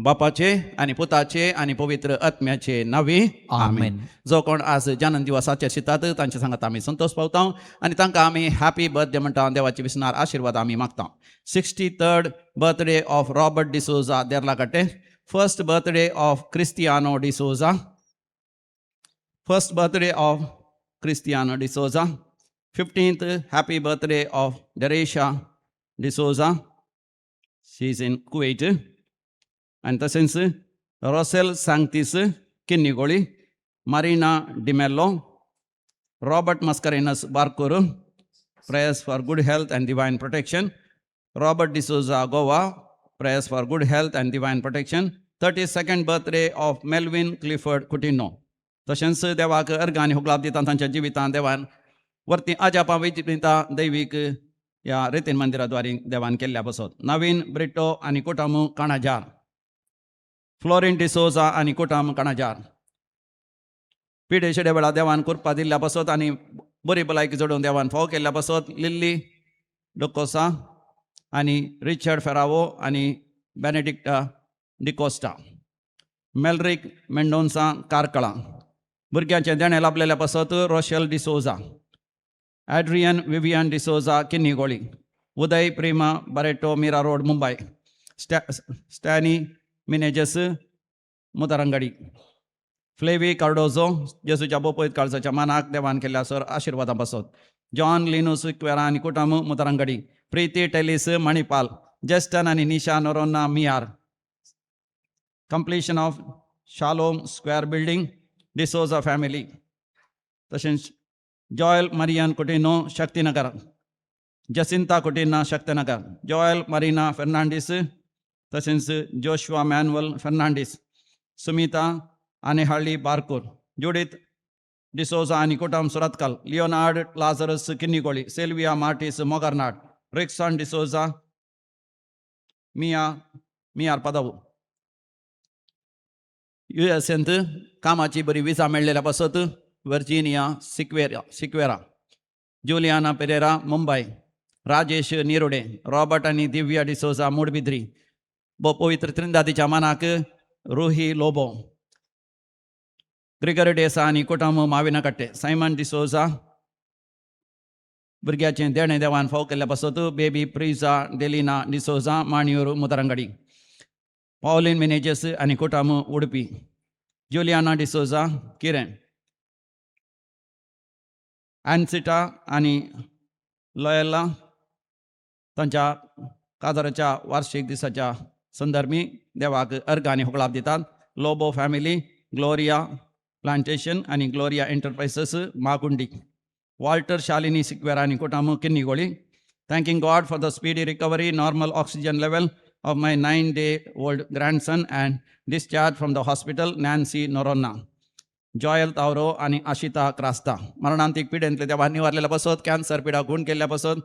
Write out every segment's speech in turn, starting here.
बापाचे आनी पुताचे आनी पवित्र आत्म्याचे नांवे. आमेन. जो कोण आज जन्म दिवसाचेर शितात तांचे सांगात आमी संतोष पावता आनी तांकां आमी हॅपी बर्थडे म्हणटा. देवाचे विसनार आशिर्वाद आमी मागता. 63rd birthday of Robert D'Souza, Derlakatte. First birthday of Cristiano D'Souza. First birthday of Cristiano D'Souza. 15th happy birthday of Deresha D'Souza. She is in Kuwait. आनी तशेंच Rosell सांगतीस, किन्नीगोळी, Marina D'Mello, Robert Mascarenhas, Barkur, prayers for good health and divine protection. Robert D'Souza, Goa, prayers for good health and divine protection. 32nd birthday of Melvin Clifford Coutinho. तशेंच देवाक अर्गां आनी होगळाप दिता तांच्या जिवितांत देवान वरती अजापां विजिता दैवीक ह्या रेतीन मंदिरा द्वारे देवान केल्ल्या पासत. नवीन ब्रिटो आनी कुटुंब, काणाजार. फ्लोरिन डिसोजा आनी कुटुंब, काणाजार. पिडे वेळा देवान कुरपा दिल्ल्या पासत आनी बरी भलायकी जोडून देवान फाव केल्ल्या पासत लिल्ली डोकोसा आनी रिचर्ड फेरावो आनी बेनेडिक्टा डिकोस्टा, मेलरीक मेंडोन्सा, कारकळा. भुरग्यांचें देणें लाभलेल्या पासत रोशेल डिसोजा, ॲड्रियन विवियन डिसोजा, किन्नीगोळी, उदय प्रेमा बरेटो, मीरा रोड, मुंबय, स्टॅनी मिनेजस, मुदरंगडी, फ्लेवी कार्डोजो, जेसूच्या बोपयत काळजाच्या मानाक देवान केल्ल्या सर आशिर्वादां पासत. जॉन लिनूस क्वेरा आनी कुटुंब, मुदरंगडी, प्रीती टेलिस, मणिपाल, जस्टन आनी निशा नोरोन्ना, मियार. Completion of Shalom Square building, D'Souza family. तशेंच जॉयल मरियन कुटिनो, शक्तीनगर, जसिंता कुटिना, शक्तीनगर, जॉयल मरीना फेर्नांडीस, तशेंच जोशुआ मॅन्युअल फेर्नांडीस, सुमिता आनेहळ्ळी, बारकूर, जुडीत डिसोजा आनी कुटुंब, सुरतकल, लियोनार्ड लाजरस, किन्नीगोळी, सेल्विया मार्टीस, मोगरनाड, रिक्सॉन डिसोजा, मिया मियार पदवू. यू एस कामाची बरी विजा मेळ्ळेल्या पासत वर्जिनिया सिक्वेरा सिक्वेरा, जुलियाना पेरेरा, मुंबय, राजेश निरोडे, रॉबर्ट आनी दिव्या डिसोजा, मुडबिद्री. बो पवित्र त्रिंदादीच्या मानाक रुही लोबो, ग्रिगरी डेसा आनी कुटुंब, माविनाकट्टे, सायमन डिसोजा. भुरग्याचें देणें देवान फाव केल्ल्या पासत बेबी प्रिजा डेलिना डिसोजा, माणयूर, मुदरंगडी, पावलीन मिनेजस आनी कुटुंब, उडपी, जुलियाना डिसोजा, किरें, एन्सिटा आनी लॉयला तांच्या काजाराच्या वार्षिक दिसाच्या संदर्भी देवाक अर्गां आनी होगळाप दितात. लोबो फॅमिली, ग्लोरिया प्लांटेशन आनी ग्लोरिया एंटरप्रायसेस, मागुंडी. वाल्टर शालिनी सिक्वेरा आनी कुटुंब, किन्नीगोळी. Thanking God for the speedy recovery, normal oxygen level of my 9-day-old grandson and discharge from the hospital, Nancy Noronha. Joel तावरो आनी आशिता क्रास्ता. मरणांतीक पिडेंतले देवा निवारलेल्या पासत, कॅन्सर पिडा गूण केल्ल्या पासत,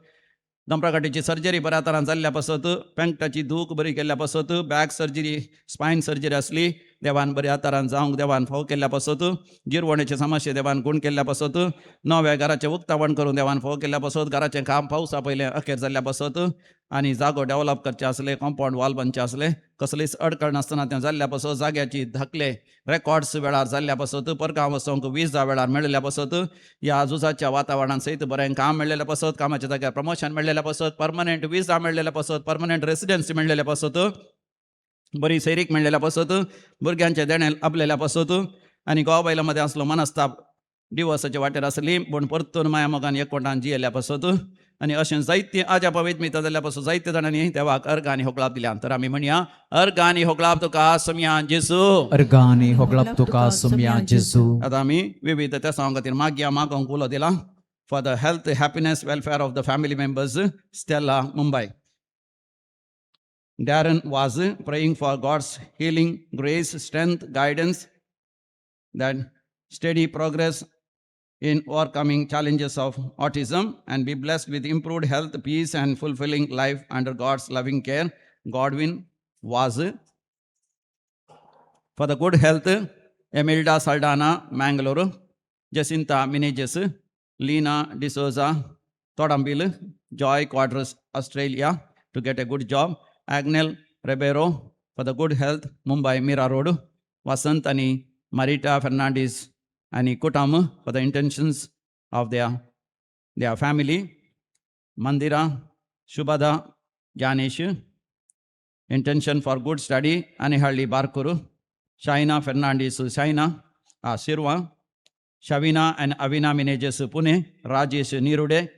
दंपराकाठीची सर्जरी बऱ्या तरान जाल्ल्या पासत, पेंकटाची दूख बरी केल्ल्या पासत, बॅक सर्जरी, स्पायन सर्जरी आसली, देवान बऱ्या तरान जावंक देवान फाव केल्ल्या पासत, जिरवणेचे समस्ये देवान गूण केल्ल्या पासत, नव्या घराचें उक्तावण करून देवान फाव केल्ल्या पासत, घराचें काम पावसा पयलें अखेर जाल्ल्या पासत आनी जागो डेवलप करचे आसले, कॉम्पावंड वॉल बांदचे आसले, कसलीच अडकळ नासतना तें जाल्ल्या पासत, जाग्याची धाकले रेकॉर्ड्स वेळार जाल्ल्या पासत, परगांव वचोंक विजा वेळार मेळिल्ल्या पासत, ह्या झुजाच्या वातावरणान सयत बरें काम मेळ्ळेल्या पासत, कामाच्या जाग्यार प्रमोशन मेळ्ळेल्या पासत, परमनंट विजा मेळ्ळेल्या पासत, परमनंट रेसिडन्सी मेळ्ळेल्या पासत, बरी सैरीक मेळ्ळेल्या पासत, भुरग्यांचें देणें आपलेल्या पासत आनी गोवा बायलां मदें आसलो मनस्ताप, डिवोर्साच्या वाटेर आसली पूण परतून माया मोगान एकवटान जियेल्या पासत आनी अशें जायतीं आजापा वेदमिता जाल्ल्या पासून जायते जाणांनी देवाक अर्गां आनी होगळाप दिल्या. तर आमी म्हणया, अर्गां आनी होगळाप तुका सोमया जेजू. अर्गां आनी होगळाप तुका सोमया जेजू. आतां आमी विविध तेसांव खातीर मागया. मागोंक उलो दिला. For the health, happiness, welfare of the family members, Stella, Mumbai. Darren was praying for God's healing, grace, strength, guidance, that steady progress in overcoming challenges of autism and be blessed with improved health, peace, and fulfilling life under God's loving care. Godwin was. For the good health, Emilda Saldana, Mangalore, Jacinta Menezes, Lena D'Souza, Todambil, Joy Quadros, Australia, to get a good job, Agnel Ribeiro, for the good health, Mumbai Mira Road. Vasant आनी Marita Fernandes आनी कुटाम for the intentions of their family. Mandira Shubhada Gyanesh, intention for good study, Anehalli Barkur. Shaina Fernandes Shaina Shirva. Shavina and Avina Menezes Pune. Rajesh Nirude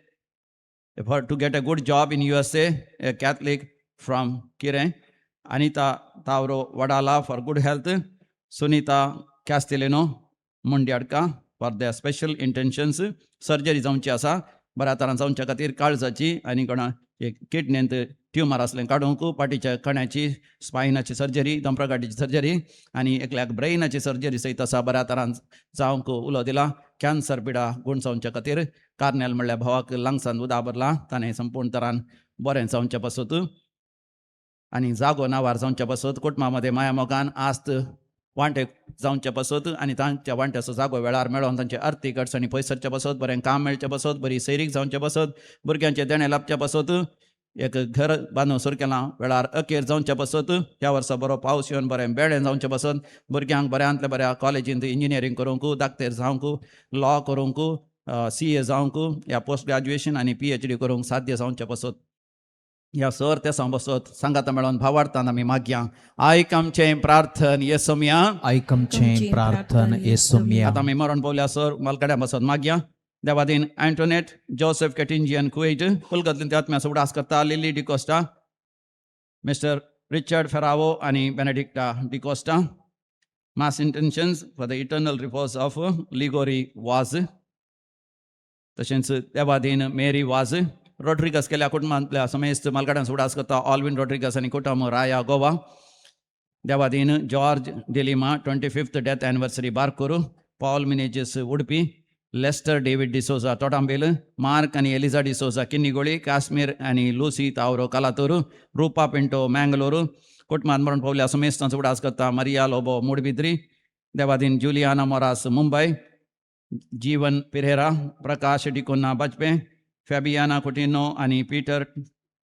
for to get a good job in USA, a Catholic from Kire. Anita Tauro Vadala for good health. Sunita Castellino Mundyadka for their special intentions. Surgery जावची आसा बऱ्या तरान जावच्या खातीर काळजाची आनी कोणा एक किडनेंत tumour आसलें काडूंक, पाटीच्या कण्याची, स्पायनाची सर्जरी, दोंपरागाठीची सर्जरी आनी एकल्याक ब्रेनाची सर्जरी सयत आसा. बऱ्या तरान जावंक उलो दिला. कॅन्सर पिडा गूण जावच्या खातीर, कार्नेल म्हणल्यार भावाक लंग्सान उदक भरलां, ताणें संपूर्ण तरान बरें जावचे पासत आनी जागो नावार जावचे पासत, कुटुंबा मदें माया मोगान आस्त वांटे जावचे पासत आनी तांच्या वांट्याचो जागो वेळार मेळोन तांचे अर्थीक अडचणी पयस सरचे पासत, बरें काम मेळचें पासत, बरी सैरीक जावचे पासत, भुरग्यांचें देणें लाबचें पासत, एक घर बांदून सुरू केलां वेळार अखेर जावचे पासत, ह्या वर्सा बरो पावस येवन बरें बेळें जावचें पासत, भुरग्यांक बऱ्यांतल्या बऱ्या कॉलेजींत इंजिनियरींग करूंक, दाक्तेर जावंक, लॉ करूंक, सी ए जावंक या पोस्ट ग्रॅज्युएशन आनी पीएचडी करूंक साध्य जावचें पासत, ह्या सर तेसां बसत सांगाता मेळोन भावार्थान आमी मागया. आयक आमचें प्रार्थन येसोमया. आयक आमचें प्रार्थन येसुम्या. आतां आमी मरण पावल्या सर मालकड्या बसत मागया. देवादीन अँटोनेट जोसेफ कॅटिंजियन कुवेट, कोलकातांतल्या आत्म्याचो उडास करता lily D'Costa, mister Richard Ferrao आनी Benedicta D'Costa. Mass intentions for the eternal repose of Ligori Vaz. तशेंच देवादीन मेरी वाज. रॉड्रिगस केल्या कुटुंबांतल्या समेस्त मालकाडांचो उडास करता ऑलविन रॉड्रिगस आनी कुटुंब, राया, गोवा. देवादीन George D'Lima, 25th death anniversary, Barkur. Paul Menezes, Udupi. Lester David D'Souza, Totambel. Mark आनी एलिजा डिसोजा, किन्निगोळी. काश्मीर आनी लुसी तावरो, कलातूर. रुपा पिंटो, मँगलोर. कुटुंबांत मरण पावल्या समेस्तांचो उडास करता मरिया लोबो, मुडबिद्री. देवादीन जुलियाना मोरास, मुंबय. जीवन पिरेरा. प्रकाश डिकोन्ना, बाजपे. फॅबियाना कुटिनो आनी पीटर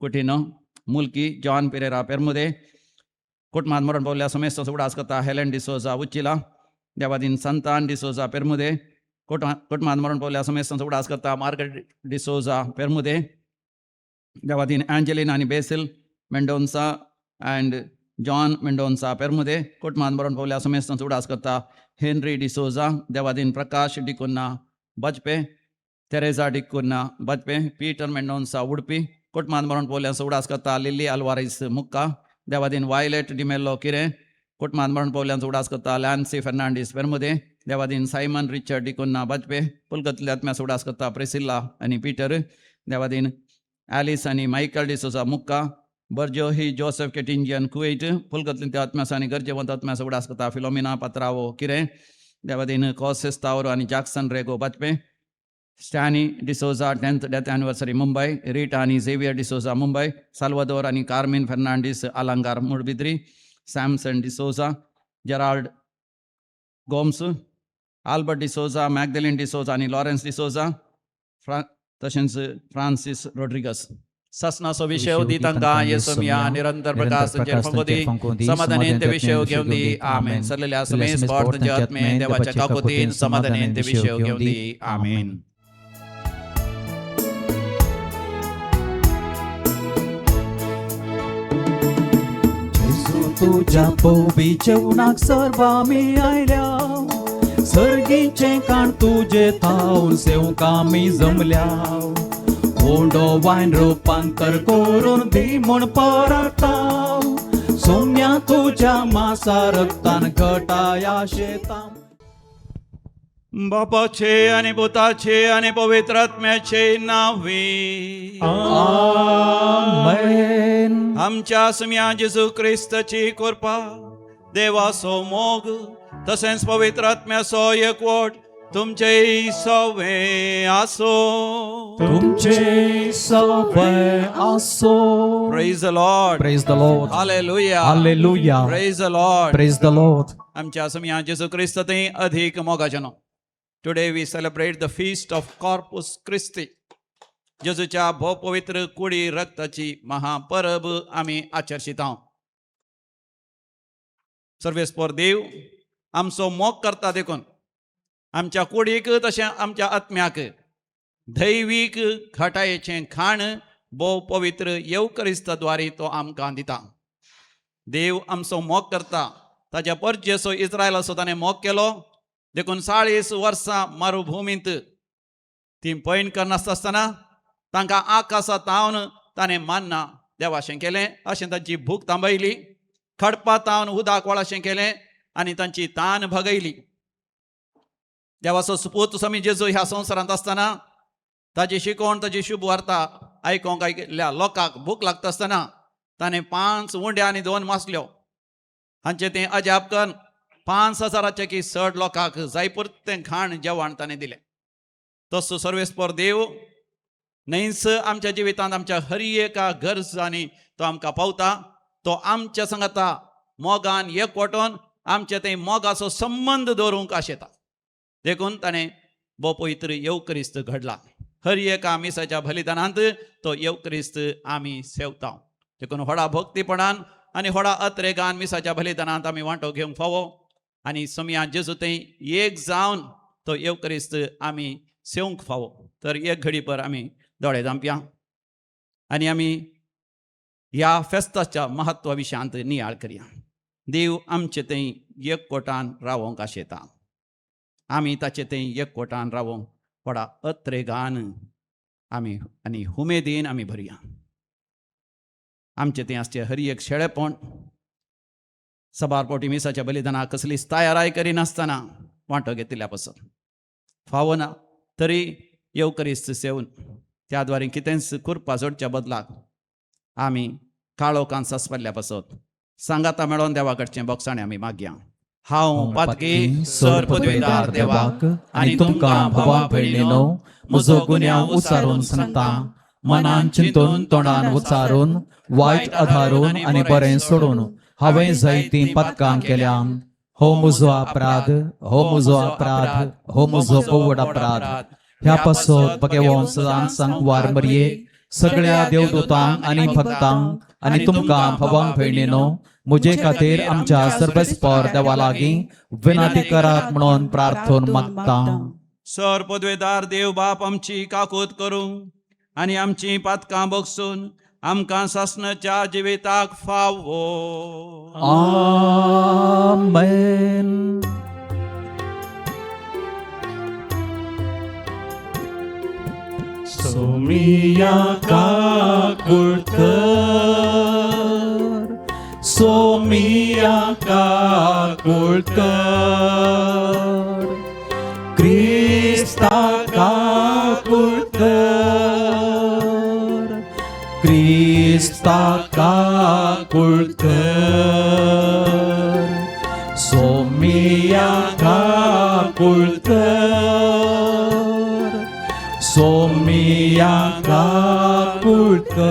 कुटिनो, मुल्की. जॉन पिरेरा, पेरमुदे. कुटुंबांत मरण पावल्या समेस्तांचो उडास करता हेलन डिसोजा, उच्चिला. देवादीन संतान डिसोजा, पेरमुदे. कुटुंबांत मरण पावल्या समेस्तांचो उडास करता मार्गरेट डिसोजा, पेरमुदे. देवादीन अँजेलिन आनी BECIL Mendonsa and John Mendonsa, पेरमुदे. कुटुंबांत मरण पावल्या समेस्तांचो उडास करता हेनरी डिसोजा. देवादीन प्रकाश डिकुन्ना, बजपे. तेरेझा डिकुन्ना, बजपे. पीटर मेंडोन्सा, उडपी. कुटुंबांत मरण पावल्यांचो उडास करता लिल्ली अल्वारीस, मुक्का. देवादीन वायलेट डिमेल्लो, किरें. कुटुंबांत मरण पावल्यांचो उडास करता लॅन्सी फर्नांडीस, पेरमुदे. देवादीन सायमन रिचर्ड डिकुन्ना, बजपे. पुलकतल्या आत्म्याचो उडास करता प्रेसिल्ला आनी पीटर. देवादीन ॲलिस आनी मायकल डिसोजा, मुक्का. बर्जोही जोसेफ केटिंजियन, कुवेट. पुलकतल्या आत्म्याचो आनी गरजेवंत आत्म्याचो उडास करता फिलोमिना पत्रावो, किरें. देवादीन कॉसेस तावरो आनी Jackson Rego, Bajpe. Stany D'Souza, 10th death anniversary, Mumbai. Rita आनी झेवियर डिसोजा, मुंबय. साल्वादोर आनी Carmine Fernandes Alangar, Moodbidri. Samson D'Souza, Gerald Gomes, Albert D'Souza, Magdalene D'Souza आनी लॉरेन्स डिसोजा, तशेंच फ्रांसीस रोड्रिगस. सासणाचो विशय दी तांकां येसोमया. निरंतर प्रकाश तांचेर फांकूं दी. समाधानेन ते विशय घेवन दी. आमेन. सरलेल्या समेस्त पोट तांचे आत्मे देवाच्या काकुतीन समाधानेन ते विशय घेवन दी. आमेन. जेजू तुज्या पोवी जेवणाक सर्व आमी आयल्या. सर्गीचें काण तुजे थावन सेवंक आमी जमल्या. उंडो वायन रुपांतर करून दी म्हूण पराता. सोम्या तुज्या मासा रक्तान घटाया शेतां. बापाचे आणि पुताचे आणि पवित्र आत्म्याचे नावे. आमेन. आमच्या सुम्या जेजू क्रिस्ताची कृपा, देवाचो मोग तसेच पवित्र आत्म्याचो एकवट तुमचे सवे आसो. तुमचे सवे आसो. Praise the Lord. Praise the Lord. Hallelujah. Hallelujah. Praise the Lord. Praise the Lord. आमच्या सुम्या जेजू क्रिस्त थंय अधिक मोगाचें. Today we celebrate the feast of Corpus Christi. जेजूच्या भोव पवित्र कुडी रक्ताची महापरब आमी आचर्शिता. सर्वेस्पोर देव आमचो मोग करता देखून आमच्या कुडीक तशें आमच्या आत्म्याक दैवीक घटायेचें खाण भोव पवित्र येवकरिस्ताद्वारे तो आमकां दिता. देव आमचो मोग करता. ताच्या परजेचो इस्रायलाचो ताणें मोग केलो देखून 40 वर्सां मरुभुमींत ती पयण करनासता आसतना तांकां आकाशा तावन ताणें मान्ना देवाशें केलें, अशें तांची भूक थांबयली, खडपा तावन उदक वळाशें केलें आनी तांची तान भागयली. देवाचो सुपूत स्वामी जेजू ह्या संवसारांत आसतना ताजी शिकवण, ताजी शुभ वार्ता आयकोंक आयिल्ल्या लोकांक भूक लागता आसतना ताणें 5 उंड्या आनी 2 मासल्यो हांचें तें अजाप करून 5000 की चड लोकांक जाय पुरतें खाण जेवण ताणें दिलें. तसो सर्वेस्पर देव न्हयच आमच्या जिवितांत आमच्या हर एका गरजांनी तो आमकां पावता. तो आमच्या सांगाता मोगान एकवटून आमचे थंय मोगाचो संबंद दवरूंक आशेता. देखून ताणें भोव पवित्र येवक्रिस्त घडला. हर एका मिसाच्या बलिदानांत तो येवक्रिस्त आमी सेवता. देखून व्हडा भक्तीपणान आनी व्हडा अत्रेगान मिसाच्या बलिदानांत आमी वांटो घेवंक फावो आनी समया जेजू थंय एक जावन तो येवक्रिस्त आमी सेवंक फावो. तर एक घडी पर आमी दोळे धांपया आनी आमी ह्या फेस्ताच्या म्हत्वा विशयांत नियाळ करया. देव आमचे थंय एकवटान रावोंक आशेता. आमी ताचे थंय एकवटान रावोंक व्हडा अत्रेगान आमी आनी हुमेदीन आमी भरया. आमचे थंय आसचें हर एक शेळेपण सबार फावटी मिसाच्या बलिदानाक कसलीच तयाराय करिनासतना वांटो घेतिल्ल्या पासत फावना तरी येवकरिस्त सेवन त्या द्वारे कितेंच कुरपा जोडच्या बदलाक आमी काळोखान सस्पल्ल्या पासत सांगाता मेळोन देवा कडचें बोगसाणें आमी मागया. हांव पातकी सर पदवीदार देवाक आनी तुमकां भावा भयणीनो म्हजो गुन्यांव उचारून सांगता, मनान चिंतून तोंडान उचारून वायट आधारून आनी बरें सोडून हांवें जायतीं पातकां केल्या. हो म्हजो अपराध, हो म्हजो अपराध, हो म्हजो पोवड अपराध. ह्या पासत बगेवोन सदांच सांगवार मरये सगळ्या देवदूतांक आनी भक्तांक आनी तुमकां भावांक भयणीनो म्हजे खातीर आमच्या सर्वेस्पर देवा लागीं विनंती करात म्हणून प्रार्थन मागता. सर पदवेदार देव बाप आमची काकूत करूं आनी आमची पातकां बगसून आमकां सासणाच्या जिविताक फावो. आमेन. सोमिया काकुळकर, सोमिया काकुळकर, क्रिस्ता काकुळकर, क्रिस्ता काकुळकर, सोमिया काकुळकर, सोमिया काकुळकर.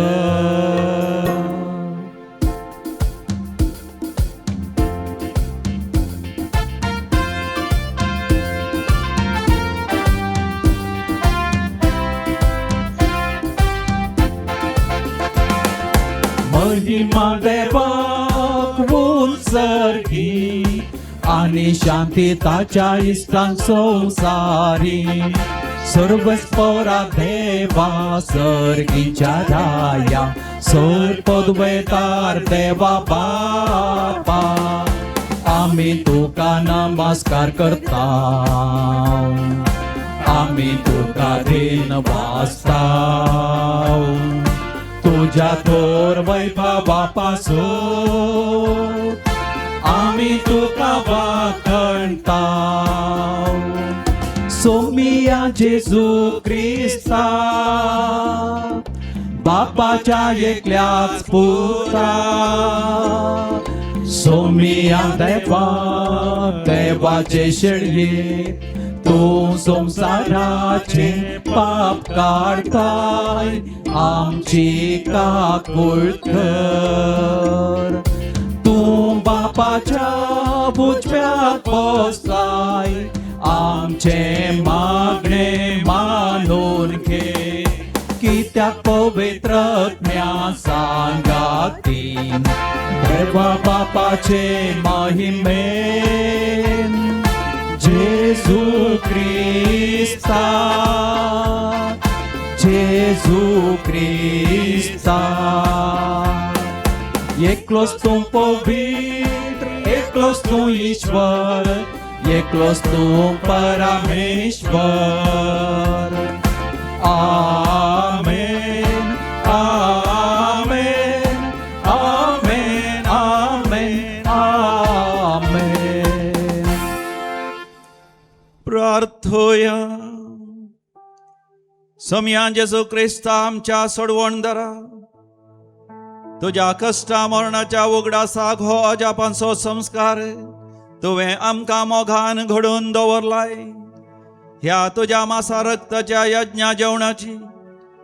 महिमा देवाक उंचरगी आनी शांती ताच्या इश्टांक संवसारी. सर्वस्परा देवा सर्गीच्या राया, सर पदवेतार देवा बापा, आमी तुका नमस्कार करता, आमी तुका धीन वाचता, तुज्या थोर वैभवा पासून आमी तुका वाखणता. सोमिया जेजू क्रिस्ता बापाच्या एकल्याच पुता, सोमिया देवा देवाचे शेळये, तूं संवसाराचे पाप काडताय, आमची काकूळ कर. तूं बापाच्या उजव्याक बसलाय, आमचे मागणे मानून घे. कित्याक पवित्र आत्म्या सांगाती देवा बापाचे महिमेन जेजू क्रिस्ता जेजू क्रिस्ता एकलोच तूं पवित्र एकलोच तूं ईश्वर एकलोच तूं परमेश्वर. आमेन आमेन आमेन आमेन आमेन. प्रार्थोया. समयान जेजू क्रिस्ता आमच्या सोडवणदारा, तुज्या कश्टा मरणाच्या उगडासाक हो अजापांचो संस्कार तुवें आमकां मोगान घडोवन दवरलाय. ह्या तुज्या मासा रक्ताच्या यज्ञा जेवणाची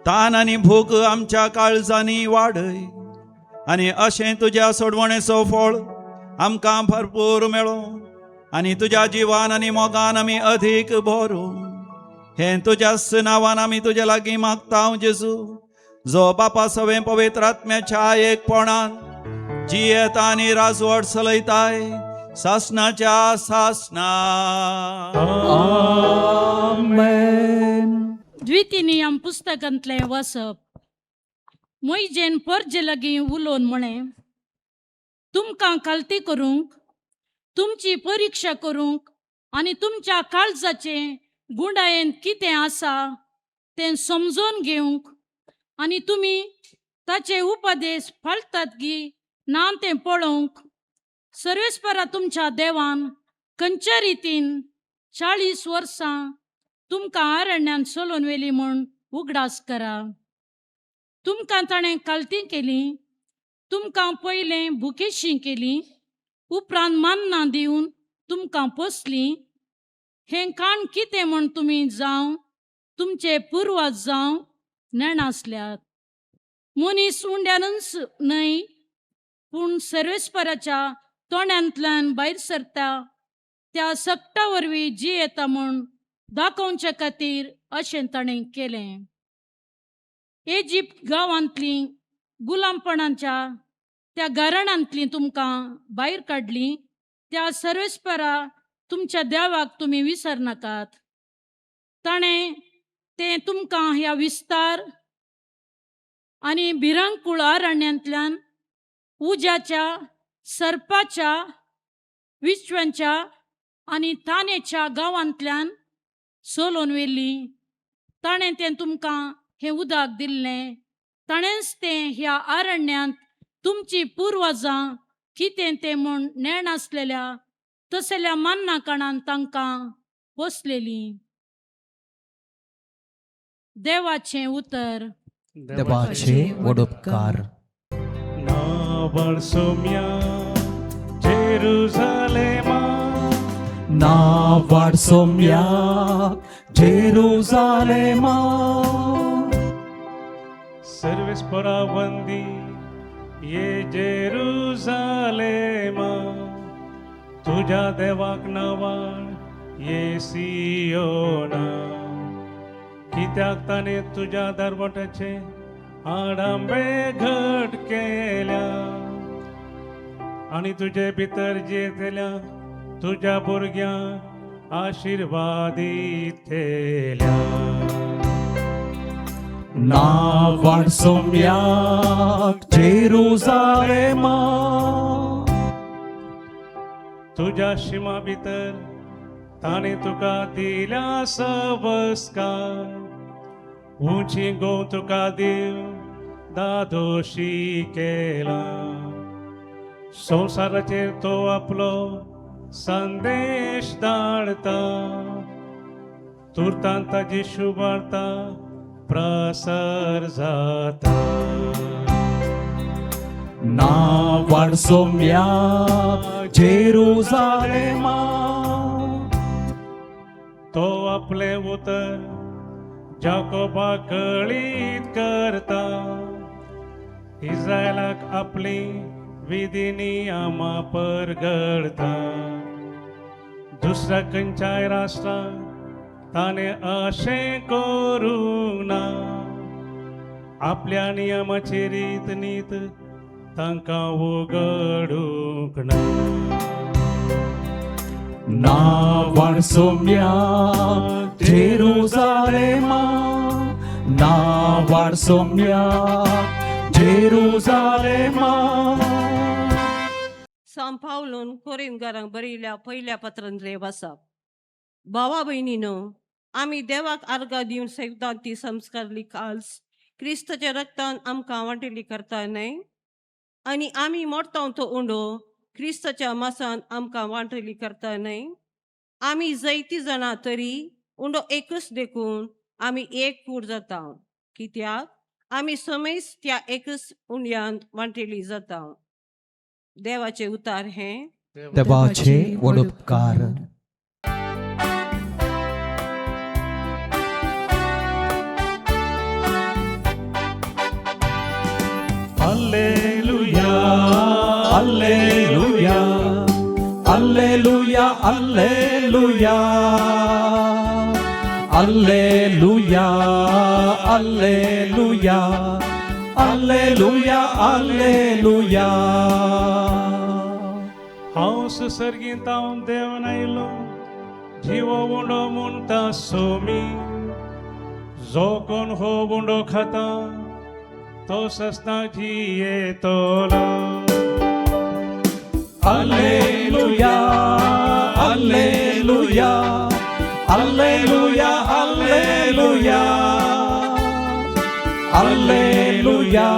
तान आनी भूक आमच्या काळजांनी वाडय आनी अशें तुज्या सोडवणेचो फळ आमकां भरपूर मेळो आनी तुज्या जिवान आनी मोगान आमी अधीक भरू. हें तुज्याच नांवान आमी तुज्या लागीं मागता जेजू, जो बापा सवें पवित्र आत्म्याच्या एकपणान जियेता आनी राजवट चलयताय सासनाच्या सासना. आमेन. द्वितीय नियम पुस्तकांतलें वाचप. मोयजेन परजे लागीं उलोवन म्हळें, तुमकां खालती करूंक, तुमची परिक्षा करूंक आनी तुमच्या काळजाचें गुंडायेन कितें आसा तें समजून घेवंक आनी तुमी ताचे उपदेश पाळटात गी ना तें पळोवंक सर्वेस्परा तुमच्या देवान खंयच्या रितीन 40 वर्सां तुमकां अरण्यांत चलोवन व्हेली म्हूण उगडास करा. तुमकां ताणें कालती केली, तुमकां पयलें भुकेशी केली, उपरांत मान्नां दिवन तुमकां पोसली. हें काण कितें म्हूण तुमी जावं तुमचे पुर्वज जावं नेणासल्यात. मनीस उंड्यानूच न्हय पूण सर्वेस्पराच्या तोंडांतल्यान भायर सरता त्या सक्ता वरवीं जियेता म्हूण दाखोवचे खातीर अशें ताणें केलें. इजिप्त गांवांतलीं गुलामपणाच्या त्या घराण्यांतलीं तुमकां भायर काडलीं त्या सर्वेस्परा तुमच्या देवाक तुमी विसरनाकात. ताणें तें तुमकां ह्या विस्तार आनी भिरांकूळ अरण्यांतल्यान उज्याच्या, सर्पाच्या, विश्वांच्या आनी तानेच्या गांवांतल्यान चलोवन व्हेली. ताणें तें तुमकां हें उदक दिल्लें. ताणेंच तें ह्या अरण्यांत तुमची पुर्वजां कितें तें म्हूण नेणासलेल्या तसल्या मान्ना काणान तांकां पोसलेलीं. देवाचें उतर. देवाचे वडोपकार. नावळ सोम्या जेरुजालेमा, नावाड सोम्याक जेरुजालेमा, सर्वेस्परा वंदी ये जेरुजालेमा, तुझ्या देवाक नावाळ ये सियोना. कित्याक ताणें तुज्या दरवट्याचे आडांबे घट केल्या आनी तुजे भितर जियेतल्या तुज्या भुरग्यांक आशिर्वादीत केल्या. नावाड सोम्याक जेरुजालेमा, तुज्या शिमा भितर ताणें तुका दिल्या सवस्कार, उंची गो तुका दिव दादोशी केला. संवसाराचेर तो आपलो संदेश धाडता, तुर्तान ताजी शुभार्ता प्रसर जाता. नावाड सोम्याक जेरुजालेमा, तो आपले उतर जाकोबा कळीत करता, इस्रायलाक आपली विधी नियमां परगडता. दुसऱ्या खंयच्याय राष्ट्राक ताणें अशें करूंक ना, आपल्या नियमाची रीत नीत तांकां उगडूंक ना. ना वारसोम्या जेरुजालेमा, ना वारसोम्या जेरुजालेमा. सांव पावलून कोरिंदकारांक बरयल्या पयल्या पत्रांतले वाचप. भावा भयणीनो, आमी देवाक आर्गां दिवन सेवतात ती संस्कारली काल्स क्रिस्ताच्या रक्तान आमकां वांटेली करता न्हय, आनी आमी मोडता तो उंडो क्रिस्ताच्या मासान आमकां वांटेली करता न्हय. आमी जैती जाणा तरी उंडो एकच देखून आमी एक कूड जाता, कित्याक आमी समेज त्या एकच उंड्यांत वांटेली जाता. देवाचे उतार हें. देवाचे व्हड उपकार. Alleluia, alleluia, alleluia, alleluia, alleluia, alleluia, alleluia, alleluia. हांव सुसर्गींत हांव देवन आयलो जिवो उंडो म्हणटा सोमी, जो कोण हो उंडो खाता तो सस्ना जियेतलो. Alleluia, alleluia, alleluia, alleluia, alleluia,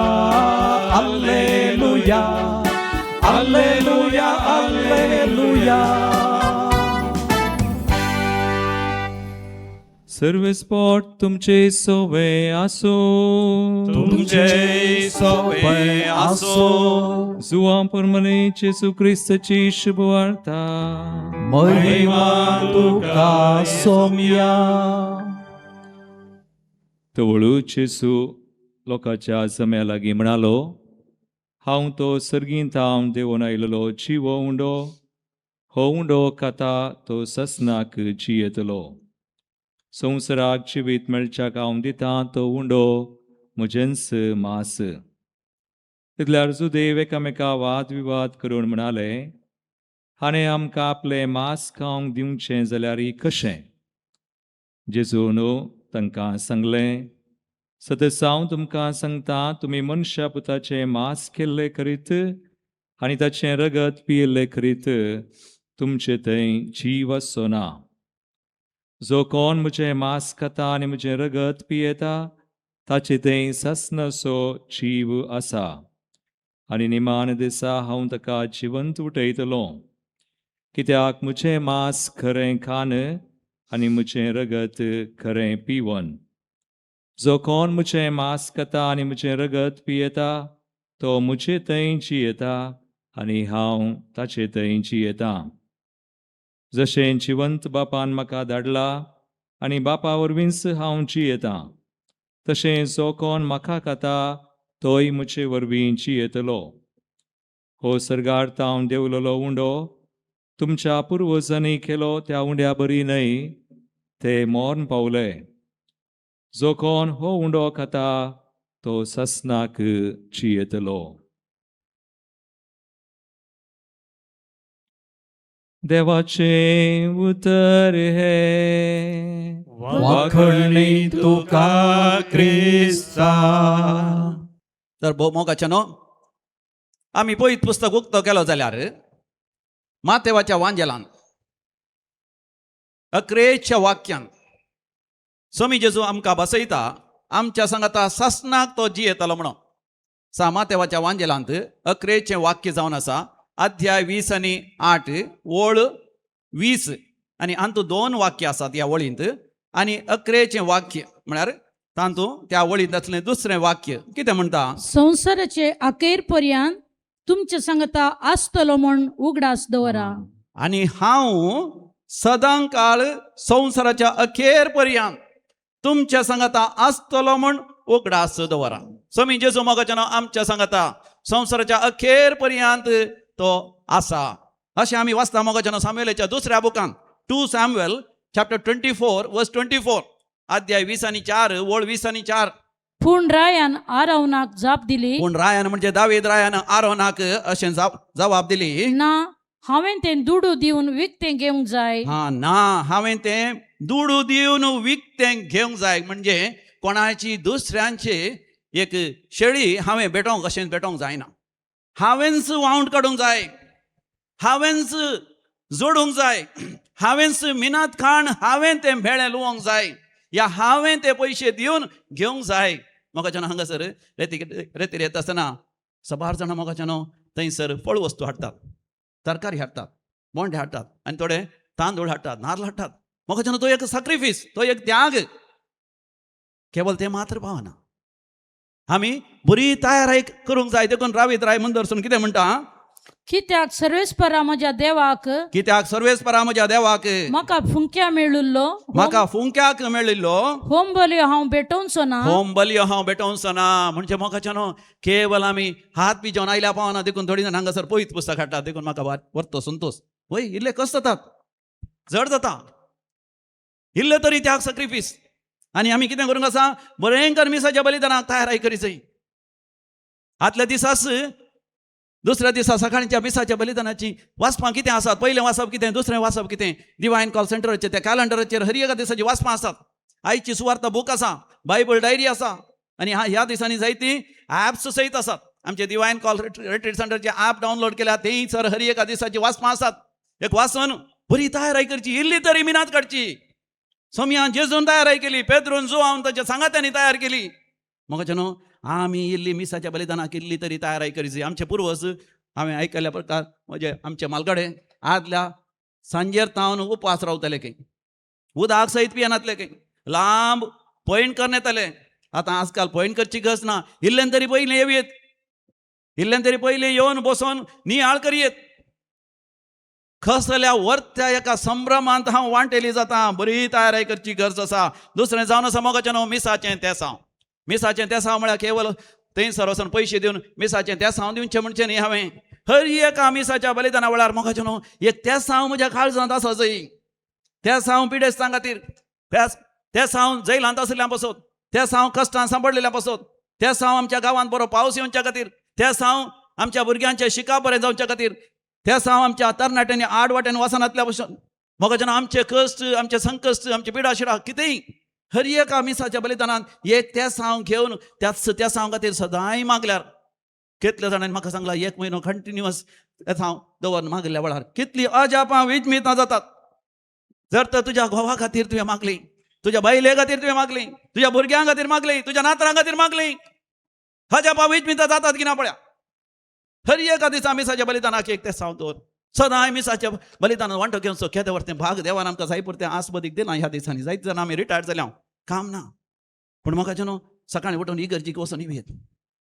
alleluia, alleluia, alleluia. सर्वेस्पोट तुमचे सोवे आसूं. तुमचे सोवे आसो. जुवां परमने जेजू क्रिस्ताची शुभवार्ता. महिमा तुका सोम्या. तवळू जेजू लोकांच्या जम्या लागीं म्हणालो, हांव तो सर्गींत हांव देवून आयलेलो जिवो उंडो. हो उंडो खाता तो ससनाक जियेतलो. संवसाराक जिवीत मेळच्याक हांव दितां तो उंडो म्हजेंच मास. तितल्यार जुदेव एकामेका वाद विवाद करून म्हणाले, हाणें आमकां आपलें मांस खावंक दिवचें जाल्यार कशें? जेजून तांकां सांगलें, सतत हांव तुमकां सांगता, तुमी मनशा पुताचें मांस केल्लें करीत आनी ताचें रगत पियेल्लें करीत तुमचे थंय जीव आसचो ना. जो कोण म्हजें मांस खाता आनी म्हजें रगत पियेता ताचे थंय सासणाचो जीव आसा, आनी निमाण दिसा हांव ताका जिवंत उठयतलो. कित्याक म्हजें मांस खरें खान आनी म्हजें रगत खरें पिवन. जो कोण म्हजें मांस खाता आनी म्हजें रगत पियेता तो म्हजे थंय जियेता आनी हांव ताचे थंय जियेता. जशें जिवंत बापान म्हाका धाडला आनी बापा वरवींच हांव जियेता, तशें जो कोण म्हाका खाता तोय म्हजे वरवीं जियेतलो. हो सर्गार हांव देंवलेलो उंडो तुमच्या पुर्वजांनी केलो त्या उंड्या बरी न्हय, ते मोर्न पावले. जो कोण हो उंडो खाता तो ससनाक जियेतलो. देवाचें उतर हें. वाखणी तुका क्रिस्ता. तर भोव मोगाचे न्हू, आमी पयत पुस्तक उक्तो केलो जाल्यार मातेवाच्या वांजेलान अक्रेच्या वाक्यान स्वामी जेजू आमकां बसयता, आमच्या सांगाता सासनाक तो जियेतलो म्हणून. सा मातेवाच्या वांजेलांत अक्रेचें वाक्य जावन आसा, अध्याय 20 आनी 8, ओळ 20, आनी हातूंत दोन वाक्य आसात ह्या वळींत. आनी अक्रेचें वाक्य म्हळ्यार तातूंत त्या वळींत आसलें दुसरें वाक्य कितें म्हणटा? संवसाराचे अखेर पर्यंत तुमचे सांगता आसतलो म्हूण उगडास दवरा. आनी हांव सदां काळ संवसाराच्या अखेर पर्यंत तुमच्या सांगाता आसतलो म्हूण उगडास दवरा. स्वामी जेजू मोगाच्या नांव आमच्या सांगाता संवसाराच्या अखेर पर्यंत तो आसा अशें आमी वाचता मोगाच्या नांव सामुएलाच्या दुसऱ्या बुकान, 2 Samuel chapter 24 verse 24, अध्याय 20 आनी 4, ओळ 20 आनी 4. पूण रायान आरवनाक जाप दिली, पूण रायान म्हणजे दावीद रायान आरोनाक अशें जबाब दिली, ना, हांवें तें दुडू दिवन विकतें घेवंक जाय. हा, ना, हांवें तें दुडू दिवन विकतें घेवंक जाय. म्हणजे कोणाची दुसऱ्यांची एक शेळी हांवें भेटोवंक अशें भेटोवंक जायना. हांवेंच वावंट काडूंक जाय, हांवेंच जोडूंक जाय, हांवेंच मिनात खाण हांवें तें भेळें लुवोंक जाय या हांवें ते पयशे दिवन घेवंक जाय. मोगाच्यानो, हांगासर रेती रेतीर येता आसतना सबार जाणां मोगाच्यानो थंयसर फळ वस्तू हाडटात, तरकारी हाडटात, बोंडे हाडटात आनी थोडे तांदूळ हाडटात, नाल्ल हाडटात. मोगाच्यानो, तो एक साक्रिफीस, तो एक त्याग. केवळ तें मात्र पावना, आमी बरी तयाराय करूंक जाय. देखून रावीत राय मुंदरसून कितें म्हणटा? कित्याक सर्वेस्परा म्हज्या देवाक कित्याक सर्वेस्परा म्हज्या देवाक म्हाका फुंक्या मेळिल्लो म्हाका फुंक्याक मेळिल्लो होम बलयो हांव भेटोवचो ना. होम बलयो हांव भेटोवचो ना. म्हणजे मोगाच्यानो, केवल आमी हात बी जेवन आयल्या पावना. देखून थोडी जाण हांगासर पयत पुस्तक हाडटात. देखून म्हाका व्हरतो संतोष वय इल्ले कश्ट जातात, जड जाता, इल्ले तरी त्याग सक्रिफीस. आनी आमी कितें करूंक आसा? भयंकर मिसाच्या बलिदानाक तयाराय करी जाय. आदल्या दिसाच दुसऱ्या दिसा सकाळच्या मिसाच्या बलिदानाची वाचपां कितें आसात, पयलें वाचप कितें, दुसरें वाचप कितें, डिवायन कॉल सेंटराचेर त्या कॅलेंडराचेर हर एका दिसाची वाचपां आसात. आयची सुवार्ता बूक आसा, बायबल डायरी आसा आनी ह्या दिसांनी जायतीं ॲप्स सयत आसात. आमचे डिवायन कॉल रिट्रीट सेंटरचे ॲप डावनलोड केल्या, तेय सर हर एका दिसाची वाचपां आसात. एक वाचून बरी तयाराय करची, इल्ली तरी मिनात काडची. सोमयान जेजून तयाराय केली, पेद्रून जुवान ताच्या सांगात्यांनी तयार केली. मोगाच्यानो, आमी इल्ली मिसाच्या बलिदानाक इल्ली तरी तयाराय करीची. आमचे पुर्वज, हांवें आयकल्ल्या प्रकार, म्हणजे आमचे मालगडे आदल्या सांजेर तावन उपास रावताले खंय, उदक सयत पियेनातले खंय, लांब पयण करून येताले. आतां आजकाल पयण करची गरज ना. इल्ल्यान तरी पयलीं येवयेत, इल्ल्यान तरी पयलीं येवन बसोन नियाळ करयेत. खसल्या वर्त्या एका संभ्रमांत हांव वांटेली जाता. बरी तयाराय करची गरज आसा. दुसरें जावन आसा मोगाचें न्हू मिसाचें तेसांव. मिसाचें तेसांव म्हळ्यार केवल थंयसर वचून पयशे दिवन मिसाचें तेसांव दिवचें म्हणचें न्ही. हांवें हर एका मिसाच्या बलिदाना वेळार मोगाचें न्हू एक तेसांव म्हज्या काळजांत आसा जय. तेसांव पिडेस्तां खातीर, तेसांव जैलांत आशिल्ल्या पासत, तेसांव कश्टान सांपडलेल्या पासत, तेसांव आमच्या गांवांत बरो पावस येवच्या खातीर, तेसांव आमच्या भुरग्यांचे शिकाप बरें जावच्या खातीर, तेसांव आमच्या तरणाट्यांनी आड वाटेन वचनातल्या पासून. मोगाच्यान आमचे कश्ट, आमचे संकश्ट, आमचे पिडा शिडा कितेंय हर एका मिसाच्या बलिदानान एक तेसांव घेवन त्याच तेसांव खातीर सदांय मागल्यार. कितल्या जाणांनी म्हाका सांगला, एक म्हयनो कंटिन्युअस तेसांव दवर मागल्या वेळार कितली अजापां विजमितां जातात. जर तर तुज्या घोवा खातीर तुवें मागली, तुज्या बायले खातीर तुवें मागली, तुज्या भुरग्यां खातीर मागली, तुज्या नातरां खातीर मागली, अजापां विजमितां जातात की ना पळया. हर एका दिसा मिसाच्या बलिदानाक एक तेसांव दवर. सदांय मिसाच्या बलिदानान वांटो घेवचो. केदें व्हर भाग देवान आमकां जाय पुरतें आसबदीक दिलां. ह्या दिसांनी जायते जाणां आमी रिटायर्ड जाल्या, काम ना, पूण म्हाका न्हू सकाळीं उठून इगर्जीक वचून येवयेत,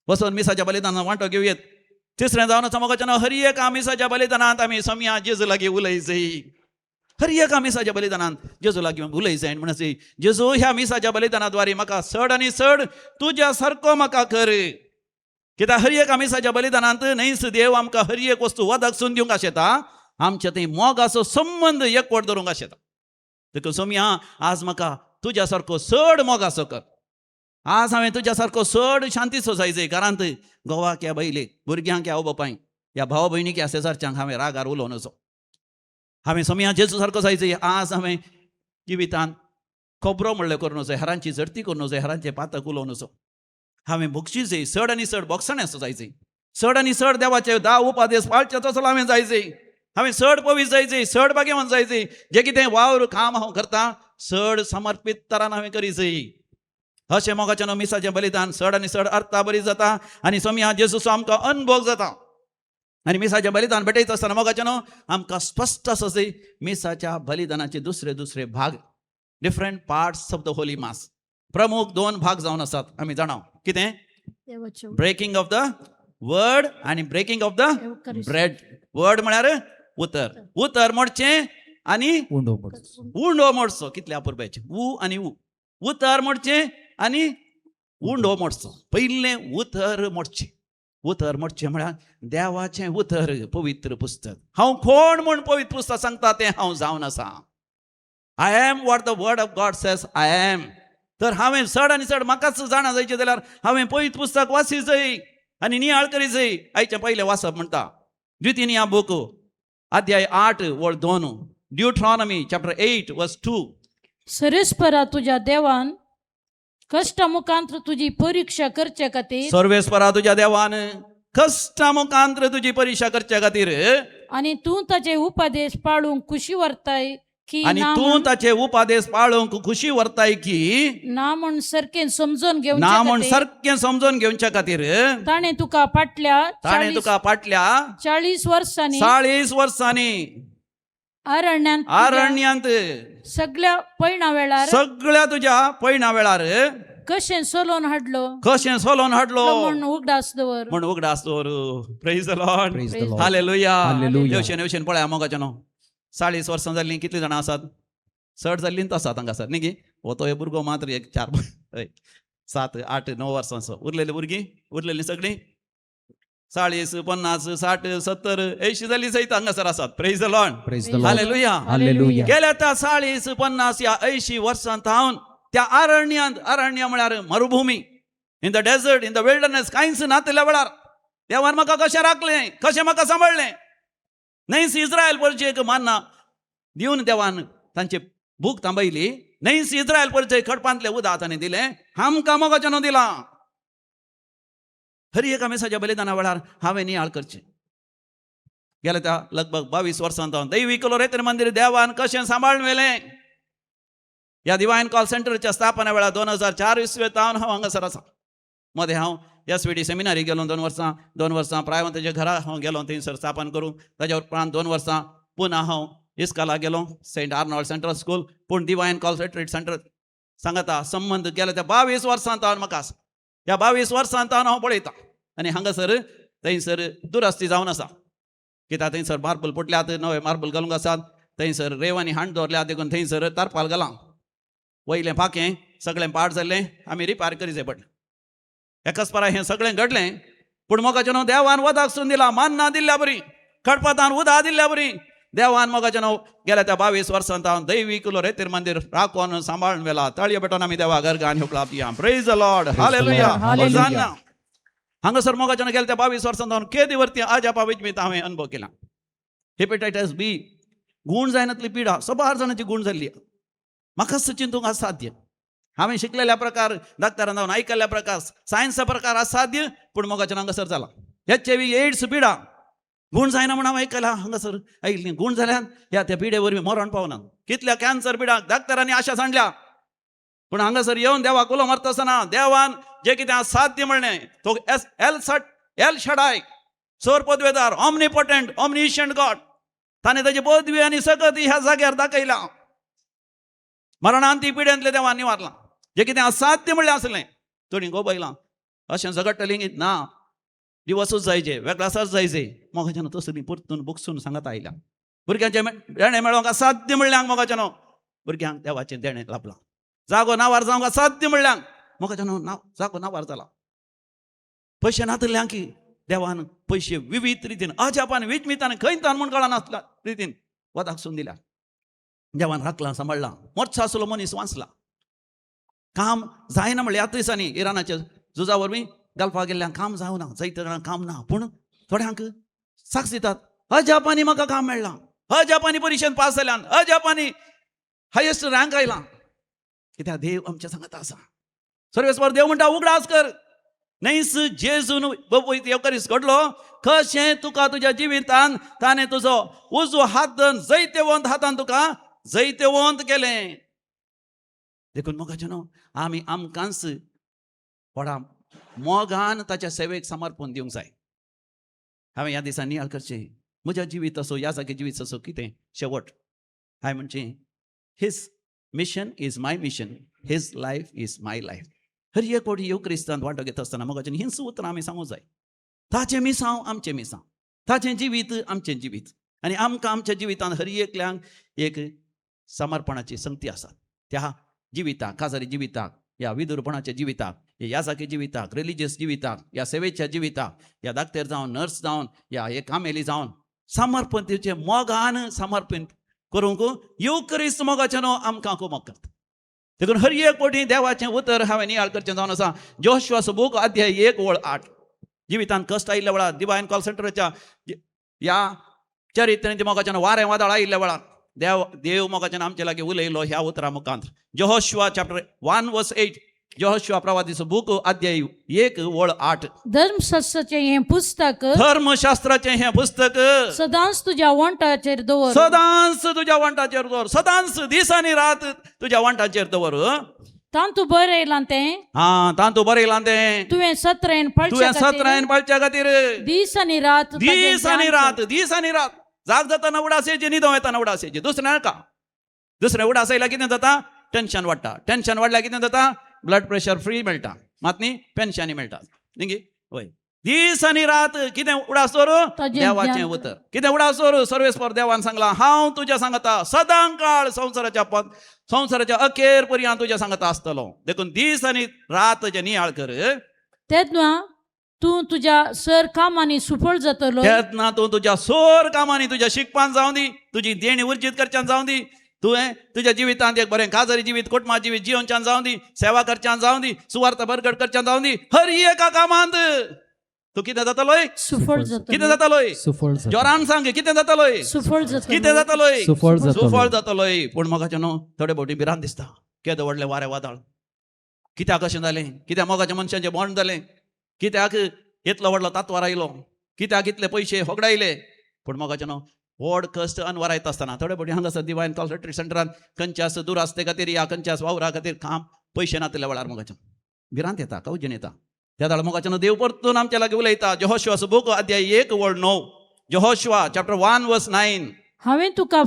वचून मिसाच्या बलिदानान वांटो घेवयेत. तिसरें जावन आसा म्हाका न्हू हर एका मिसाच्या बलिदानांत आमी सोमया जेजू लागीं उलय जाय. हर एका मिसाच्या बलिदानांत जेजू लागीं उलय जाय म्हणून, जेजू ह्या मिसाच्या बलिदानाद्वारे म्हाका चड आनी चड तुज्या सारको म्हाका कर. कित्याक हर एका मिसाच्या बलिदानांत न्हयच देव आमकां हर एक वस्तू वदकसून दिवंक आशेता, आमच्या थंय मोगाचो संबंद एकवट दवरूंक आशेता. देखून सोमया आज म्हाका तुज्या सारको चड मोगाचो कर. आज हांवें तुज्या सारको चड शांतीचो जाय जाय. घरांत घोवाक ह्या बायलेक, भुरग्यांक ह्या बापायक, ह्या भाव भयणीक ह्या शेजारच्यांक हांवें रागार उलोवन वचो. हांवें सोमया जेजू सारको जाय जाय. आज हांवें जिवितांत खबरो म्हणल्यार करून वचो, हेरांची झडती करून वचो, हेरांचें पातक उलोवन वचो. हांवें भोगशी जाय, चड आनी चड भोगसणें आसूं जाय जाय. चड आनी चड देवाचे 10 उपादेश पाळचे तसो हांवें जाय जाय. हांवें चड पवित्र जाय जाय, चड भाग्यवान जाय जाय. जें कितें वावर काम हांव करता चड समर्पीत तरान हांवें करी जाय. अशें मोगाचें न्हू मिसाचें बलिदान चड आनी चड अर्था बरी जाता आनी सोमया जेजूचो आमकां अनभोग जाता. आनी मिसाचें बलिदान भेटयता आसतना मोगाचें न्हू आमकां स्पश्ट आसा जाय मिसाच्या बलिदानाचे दुसरे दुसरे भाग, different parts of the holy mass. प्रमुख 2 भाग जावन आसात आमी जाणा कितें? ब्रेकिंग ऑफ the word आनी breaking of the bread. Word म्हळ्यार उतर, उतर मोडचें आनी उंडो मोडचो. उंडो मोडचो. कितल्या अपुरबायेचें ऊ आनी ऊ. उतर मोडचें आनी उंडो मोडचो. पयलें उतर मोडचें. उतर मोडचें म्हळ्यार देवाचें उतर, पवित्र पुस्तक. हांव कोण म्हूण पवित्र पुस्तक सांगता तें हांव जावन आसा. I am what the word of God says I am. तर हांवें चड आनी चड म्हाकाच जाणा जायचें जाल्यार हांवें पयत पुस्तक वाची जाय आनी नियाळ करी जाय. आयचें पयलें वाचप म्हणटा द्वितीय बूक अध्याय 8 वळ 2, ड्युट्रॉनमी चॅप्टर 8 वर्स 2. सरेस्परा तुज्या देवान कश्टा मुखांत तुजी परीक्षा करचे खातीर सर्वेस्परा तुज्या देवान कश्टा मुखांत्र तुजी परीक्षा करचे खातीर आनी तूं ताचे उपदेश पाळूंक खुशी व्हरताय की आनी ना तूं ताचे उपदेश पाळूंक खुशी व्हरताय की ना म्हूण सारकें समजून ना म्हूण घेवचे सारकें समजून घेवच्या खातीर ताणें तुका फाटल्या ताणें तुका फाटल्या 40 वर्सांनी 40 वर्सांनी अरण्यांत तुज्या अरण्यांत सगळ्या पयणा वेळार सगळ्या तुज्या पयणा वेळार कशें सोलोवन हाडलो कशें सोलोवन हाडलो म्हूण उगडास दवर. म्हूण उगडास दवर. Praise the Lord. Praise the Lord. Hallelujah. Hallelujah. येवशेन येवशेन पळया मोगाचें न्हू 40 वर्सां जाल्लीं कितलीं जाणां आसात? चड जाल्लीं आसात हांगासर न्ही गी? हो तो हे भुरगो मात्र एक 4 हय 7 8 9 वर्सांचो. उरलेलीं भुरगीं उरलेलीं सगळीं 40 50 60 70 80 जाल्लीं सयत हांगासर आसात. Praise the Lord. Praise the Lord. Hallelujah. Hallelujah. गेल्या त्या 40 50 या 80 वर्सां थावन त्या अरण्यांत, अरण्य म्हळ्यार मरुभूमी, in the desert, in the wilderness, कांयच नातिल्ल्या वेळार देवान म्हाका कशें राखलें, कशें म्हाका सांबाळ्ळें. न्हंयस इस्रायल परचेक मान्ना दिवन देवान तांचे भूक थांबयली. न्हंयस इस्रायल परचे खडपांतलें उदक ताणें दिलें, आमकां मोगाचें न्हू दिलां. हर एका मिसाच्या बलिदाना वेळार हांवें नियाळ करचें. गेल्या त्या लगभग 22 वर्सां हांव दैवी रेतर मंदिर देवान कशें सांबाळून व्हेलें. ह्या डिवायन कॉल सेंटरच्या स्थापना वेळार 2004 इसवेंत हांव हांगासर आसा. मदें हांव एस व्ही डी सेमिनारी गेलो 2 वर्सां, 2 वर्सां प्रायवंताच्या घरा हांव गेलो थंयसर स्थापन करूंक. ताज्या उपरांत 2 वर्सां पुन्हा हांव इस्काला गेलो, सेंट आर्नॉल्ड सेंट्रल स्कूल. पूण डिवायन कॉल रिट्रीट सेंटर सांगता संबंद गेल्या त्या 22 वर्सां हांव म्हाका आसा. ह्या 22 वर्सां हांव पळयतां आनी हांगासर थंयसर दुरस्ती जावन आसा. कित्याक थंयसर मार्बल फुटल्यात, नवे मार्बल घालूंक आसात. थंयसर रेवांनी हांड दवरल्या देखून थंयसर तारपाल घालां. वयलें पाखें सगळें पाड जाल्लें, आमी रिपेर करी जाय पडलें. एकाच परा हें सगळें घडलें. पूण मोगाचें न्हू देवान वदाक सून दिलां, मान्ना दिल्ल्या बरी, खडपातान उदक दिल्ल्या बरी देवान मोगाचें न्हू गेल्या त्या 22 वर्सां हांव दैवी किलो रेतीर मंदिर राखून सांबाळून वेला. ताळयो पेटोवन आमी देवा घर हुकला दिया. Praise the Lord. Hallelujah. Hallelujah. हांगासर मोगाच्यान गेल्या त्या 22 वर्सां जावन केदी वरती आजापा विजमीत हांवें अनुभव केला. हेपेटायटीस बी गूण जायनातली पिडा सबार जाणांची गूण जाल्ली. म्हाकाच चिंतूंक असाध्य. हांवें शिकलेल्या प्रकार, डाक्टरान जावन आयकल्ल्या प्रकार, सायन्सा प्रकार असाध्य. पूण मोगाच्यान हांगासर जाला एच I V AIDS पिडा गूण जायना म्हूण हांवें आयकलां. हांगासर आयिल्ली गूण जाल्यान ह्या त्या पिडे वरवीं मरण पावना. कितल्या कॅन्सर पिडाक डाक्टरांनी आशा सांडल्या, पूण हांगासर येवन देवाक उलो मारता आसतना देवान जे कितें असाध्य म्हणलें तो एस एल सट एल शडाय सोर पदवेदार ऑमनीपोटंट ऑमनिशियंट गॉड ताणें ताची पदवी आनी सकत ह्या जाग्यार दाखयला. मरणान ती पिड्यांतलें देवान निवारलां. जे कितें असाध्य म्हणलें आसलें थोडीं गोबयलां अशें झगडटलीं ना, दिवसूच जायचे, वेगळासाच जायचे. मोगाच्यान तसली परतून बुकसून सांगत आयल्या. भुरग्यांचें देणें मेळोंक असाध्य म्हणल्यार मोगाच्यान भुरग्यांक देवाचें देणें लाभलां. जागो नावार जावंक असाध्य म्हणल्यार मोगाच्यान नांव जागो नावार जाला. पयशे नातल्यांक देवान पयशे विविध रितीन अजापान विजमितान खंयतान म्हूण कळनासल्या रितीन वदाक सून दिल्या. देवान राखलां सांबाळ्ळां. मोर्चा आसलो मनीस वांचला. काम जायना म्हणल्यार ह्या दिसांनी इराणाच्या झुजा वरवीं घालपाक गेल्ल्यान काम जावना, जायते जाणांक काम ना. पूण थोड्यांक साक्ष दितात, अजापानी म्हाका काम मेळ्ळां, अजापानी परिशेन पास जाल्यान, अजापानी हायेस्ट रँक आयला. कित्याक देव आमच्या सांगता आसा. सर्वेस्पर देव म्हणटा उगडास कर न्हयस जेजून येवकरीस घडलो कशें तुका तुज्या जिवितान ताणें तुजो उजवो हात धरून जैतेवंत हातान तुका जैतेवंत केलें. देखून मोगाचें न्हू आमी आमकांच व्हडा मोगान ताच्या सेवेक समर्पण दिवंक जाय. हांवें ह्या दिसांनी नियाळ करचें म्हज्या जिवीत असो ह्या जागे जिवीत असो कितें शेवट हांवें म्हणचें his mission is my mission, his life is my life. हर एक फावटी येव क्रिस्तांत वांटो घेता आसतना मोगाचें हीच उतरां आमी सांगूंक जाय. ताचें मिसांव आमचें मिसांव, ताचें जिवीत आमचें जिवीत. आनी आमकां आमच्या जिवितांत हर एकल्यांक एक समर्पणाची संगती आसा. त्या जिविताक, काजारी जिविताक, ह्या विदुरपणाच्या जिविताक, ह्या याजाकी जिविताक, रिलिजियस जिविताक, ह्या सेवेच्या जिविताक, ह्या डाक्टर जावन, नर्स जावन, ह्या एक कामेली जावन समर्पण दिवचें मोगान समर्पण करूंक येवक्रिस्त मोगाचें न्हू आमकां कुमक करता. देखून हर एक पटी देवाचें उतर हांवें नियाळ करचें जावन आसा. जोशुआचो बूक अध्याय 1:8. जिवितान कश्ट आयिल्ल्या वेळार, डिवायन कॉल सेंटराच्या ह्या चरित्रेंत मोगाच्यान वारें वादळ आयिल्ल्या वेळार देव मोगाच्यान आमचे लागीं उलयलो ह्या उतरा मुखांत. Joshua chapter 1:8. Joshua प्रवादीचो बूक अध्याय 1:8. धर्मशास्त्राचें हें पुस्तक, धर्मशास्त्राचें हें पुस्तक सदांच तुज्या वंठाचेर दवर. सदांच तुज्या वंठाचेर दवर. सदांच दीस आनी रात तुज्या वंठाचेर दवर. तांतू बरयलां तें, हा, तांतू बरयलां तें तुवें सत्रायन तुवें पाळचे सत्रायन पाळच्या खातीर दीस आनी रात ताजें दीस आनी ध्यान रात, कर. दीस आनी रात. जाग जाताना उडास येयची, न्हिदों येताना उडास येयची. दुसरें नाका. दुसरें उडास येयल्यार कितें जाता? टेन्शन वाडटा. टेन्शन वाडल्यार कितें जाता? ब्लड प्रेशर फ्री मेळटा, मात न्ही पेन्शनी मेळटा न्ही. वय, दीस आनी रात कितें उडास दवर? ताजें देवाचें ध्यान कर. उतर. कितें उडास दवर? सर्वेस्पर देवान सांगलां, हांव तुज्या सांगता सदां काळ, संवसाराच्या पद संवसाराच्या अखेर पर्यंत तुज्या सांगता आसतलो. देखून दीस आनी रात जे नियाळ कर. तेन्ना तूं तुज्या सर कामांनी सुफळ जातलो. तेन्ना तूं तुज्या सोर कामांनी, तुज्या शिकपान जावं दी, तुजी देणी उर्जीत करच्यान जावं दी, तुवें तुज्या जिवितांत एक बरें काजारी जिवीत, कुटुंबा जिवीत जियोवच्यान जावं दी, सेवा करच्यान जावं दी, सुवार्थ बरगड करच्यान जावं दी, हर एका कामांत तूं कितें जातलोय? सुफळ कितें जातलो. जातलोय? सुफळ जातलो. जोरान सांग, कितें जातलोय? सुफळ जातलो. कितें जातलोय? सुफळ जातलो. सुफळ जातलोय. पूण मोगाचें न्हू थोडे भोवटी भिरांत दिसता. केदो व्हडलें वारें वादळ, कित्याक अशें जालें? कित्याक मोगाच्या मनशांचें मरण जालें? कित्याक इतलो व्हडलो तातवार आयलो? कित्याक इतले पयशे होगडायले? पूण मोगाचें न्हू व्हड कश्ट अनवार येता आसतना थोडे भोवटी हांगासर डिवायन कॉल रिट्रीट सेंटरान खंयच्याच दुरास्ते खातीर या खंयच्याच वावरा खातीर काम पयशे नातिल्ल्या वेळार मोगाचें भिरांत येता, कवजन येता. त्या वेळार मोगाचें न्हू देव परतून आमच्या लागीं उलयता. जहोशुआचो बूक अध्याय 1:9. जहोशुआ चॅप्टर 1:9. हांवें तुका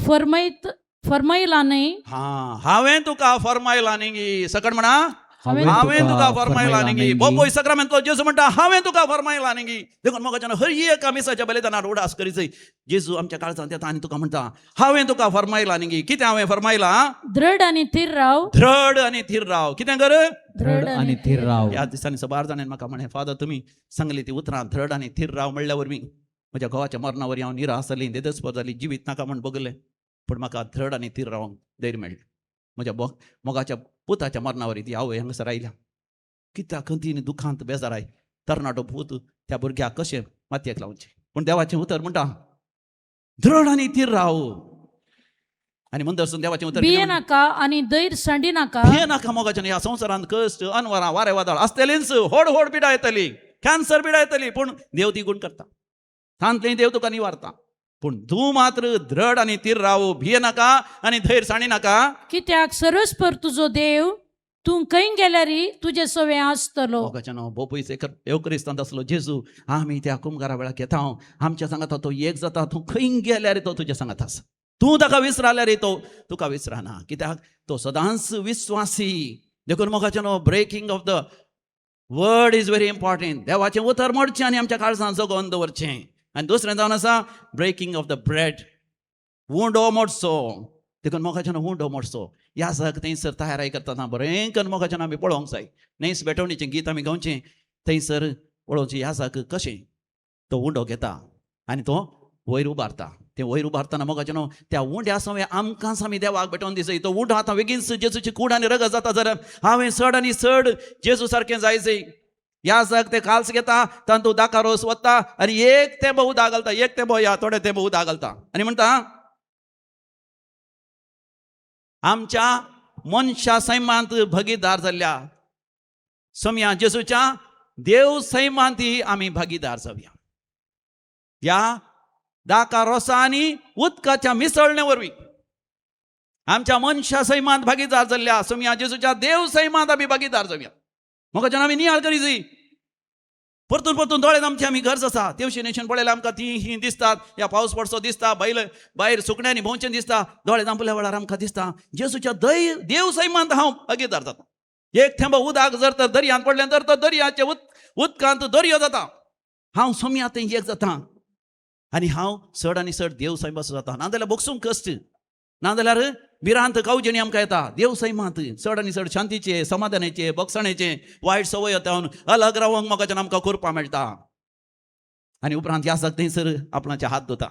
फरमायलां न्हय? हा, हांवें तुका फरमायलां न्ही. सकट म्हणा, हांवें हांवें तुका फरमायलां न्ही. बोपोय सक्रामेंतलो जेजू म्हणटा, हांवें तुका फरमायलां न्ही. देखून मोगाच्यान हर एका मिसाच्या बलिदानार उडास करीत जेजू आमच्या काळजांत येता आनी तुका म्हणटा, हांवें तुका फरमायलां न्ही. कितें हांवें फरमायलां? दृढ आनी थीर राव. धड आनी थीर राव. कितें कर? धड आनी थीर राव. ह्या दिसांनी सबार जाणांनी म्हाका म्हणलें, फादर तुमी सांगली ती उतरां धड आनी थीर राव म्हणल्या वरवीं म्हज्या घोवाच्या मरणा वरवीं हांव निराश जाली, देदस्पर जाली, जिवीत नाका म्हण बगलें, पूण म्हाका धड आनी थीर रावंक धैर्य मेळ्ळें. म्हज्या मोगाच्या पुताच्या मरणा वरवीं ती आवय हांगासर आयल्या, कित्याक खंती दुखांत बेजाराय तरणाटो पूत त्या भुरग्याक कशें मातयेक लावचें. पूण देवाचें उतर म्हणटा, धड आनी थीर राव. आनी मुंदरसून देवाचें उतर कितें भिये म्हणटा? नाका आनी धैर्य सांडी नाका. भिये नाका. मोगाच्यान ह्या संवसारांत कश्ट अनवरां वारें वादळ आसतलींच, व्हड व्हड पिडा येतली, कॅन्सर पिडा येतली, पूण देव ती गुण करता, तांतली देव तुका निवारता. पूण तूं मात्र धड आनी थीर राव, भिये नाका आनी धैर्य सांडी नाका. कित्याक सर्वस्पर तुजो देव तूं खंय गेल्यार तुजे सवें आसतलो. मोगाच्यान बोपूय येवक्रिस्तांत आसलो जेजू आमी त्या कुमगारा वेळार घेता, आमच्या सांगाता तो एक जाता. तूं खंय गेल्यार तो तुज्या सांगाता आसा. तूं ताका विसराल्यार तो तुका विसराना, कित्याक तो सदांच विस्वासी. देखून मोगाच्यान breaking of the word is very important. देवाचें उतर मोडचें आनी आमच्या काळजान जगोवन दवरचें. आनी दुसरें जावन आसा ब्रेकींग ऑफ the bread, उंडो मोडचो. देखून मोगाच्यान उंडो मोडचो. ह्या जाग थंयसर तयारी करतना बरें करून मोगाच्यान आमी पळोवंक जाय. न्हंयस भेटवणीचें गीत आमी गावचें, थंयसर पळोवचें ह्या जाग कशें तो उंडो घेता आनी तो वयर उबारता. ते वयर उबारतना मोगाच्यान त्या उंड्या सवें आमकांच आमी देवाक भेटोवन दिसय. तो उंडो आतां बेगीन जेजूची कूड आनी रगत जाता जाल्यार हांवें चड आनी चड जेजू सारकें जाय जाय. ह्या जाग ते काल्स घेता, तातूंत उदका रोस वता आनी एक तेंबो उदक घालता, एक तेंबो या थोडे तेंबो उदक घालता आनी म्हणटा, आमच्या मनशा सैमांत भागीदार जाल्ल्या समया जेजूच्या देव सैमांत आमी भागीदार जावया. ह्या दाका रोसा आनी उदकाच्या मिसळणे वरवीं आमच्या मनशा सैमांत भागीदार जाल्ल्या समया जेजूच्या देव सैमांत आमी भागीदार जावया. मोगाच्यान आमी नियाळ करी परतून परतून दोळे आमचे आमी गरज आसा. तेवशीन हेवशीन पळयल्यार आमकां ती ही दिसतात, ह्या पावस पडसो दिसता, बैल भायर सुकण्यांनी भोंवचें दिसता. दोळे धांपल्या वेळार आमकां दिसता जेजूच्या देव सैमांत हांव भागीदार जाता. एक थेंबो उदक जर तर दर्यांत पडलें तर तो दर्याचे उदकांत दर्यो जाता. हांव सोम्या थंय एक जाता आनी हांव चड आनी चड देव सैमाचो जाता. नाजाल्यार बोगसूंक कश्ट, नाजाल्यार भिरांत कावजेणी आमकां येता. देव सैमांत चड आनी चड शांतीचे, समाधानाचे, बोगसणेचे, वायट संवय येता अलग रावंक मोगाच्यान आमकां करपा मेळटा. आनी उपरांत ह्या जाग थंयसर आपणाचे हात धुता.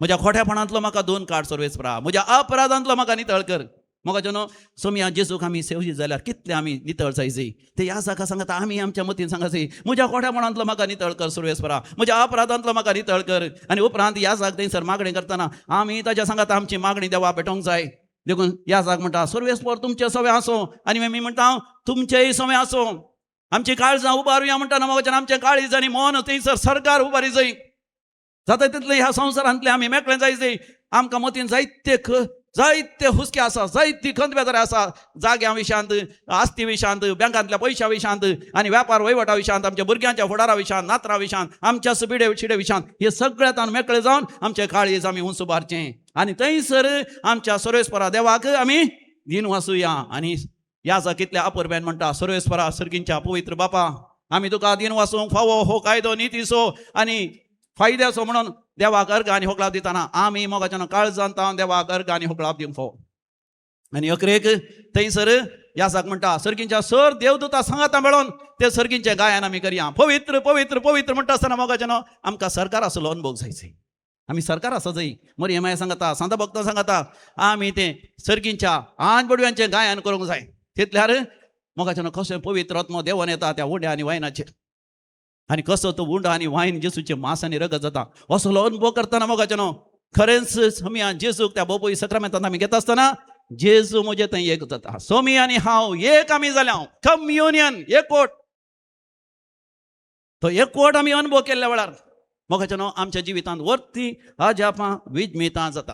म्हज्या खोट्यापणांतलो म्हाका दोन काड सर्वेस्परा, म्हज्या अपराधांतलो म्हाका नितळ कर. मोगाच्यानो सोमया जेजूक आमी सेवजी जाल्यार कितले आमी नितळ जायची ते ह्या जाका सांगता आमी आमच्या मतीन सांगाची म्हज्या कोठ्यापणांतलो म्हाका नितळ कर सुरवेस्परा, म्हज्या अपराधांतलो म्हाका नितळ कर. आनी उपरांत ह्या जाग थंयसर मागणी करतना आमी ताच्या सांगता आमची मागणी देवा भेटोवंक जाय. देखून ह्या जाग म्हणटा सुरवेस्पर तुमचें सवें आसूं आनी मी म्हणटा तुमचेय सवें आसूं. आमची काळजां उबारुया म्हणटा मोगाच्यान आमचें काळीज आनी मन थंयसर सरकार उबारी जाय. जाता तितलें ह्या संवसारांतलें आमी मेकळें जायचे. आमकां मतीन जायते जायते हुस्के आसा, जायती खंत बेजार आसा, जाग्या विशयांत, आस्ती विशयांत, बँकांतल्या पयशा विशयांत आनी व्यापार वहिवटा विशयांत, आमच्या भुरग्यांच्या फुडारा विशयांत, नातरां विशयांत, आमच्या सुबिडे शिडे विशयांत, हे सगळ्यांत मेकळे जावन आमचें काळीज आमी उंच उबारचें आनी थंयसर आमच्या सर्वेस्परा देवाक आमी दिन वासुया. आनी ह्या जा कितल्या अपुरबेन म्हणटा सर्वेस्परा सर्गींच्या पवित्र बापा आमी तुका दिन वासूंक फावो हो कायदो नितीचो आनी फायद्याचो म्हणून देवाक अर्घ आनी होकलाप दितना आमी मोगाच्यान काळजान तावन देवाक अर्घ आनी होकलाप दिवंक फावो. आनी अकरेक थंयसर यासाक म्हणटा सर्गींच्या सर देवदूता सांगाता मेळोन ते सर्गींचें गायन आमी करया. पवित्र पवित्र पवित्र म्हणटा आसतना मोगाच्यान आमकां सरकार आसलो अनुभव जायचे. आमी सरकार आसा जाय मरी माया सांगता सांता भक्तां सांगता आमी तें सर्गींच्या आन बडव्यांचें गायन करूंक जाय. तितल्यार मोगाच्यान कशें पवित्र आत्मो देवन येता त्या उंड्या आनी वायनाचेर आनी कसो तो उंडो आनी वायन जेसूचें मांस आनी रगत जाता असलो अनुभव करतना मोगाच्यानो खरेंच सोमी जेजूक त्या बोपोई सक्रामेंतान आमी घेता आसतना जेजू म्हजें थंय एक जाता. सोमी आनी हांव एक आमी जाल्या, कम्युनियन, एकवट. तो एकवट आमी अनुभव केल्ल्या वेळार मोगाच्यानो आमच्या जिवितांत वर्ती अजापां विजमितां जाता.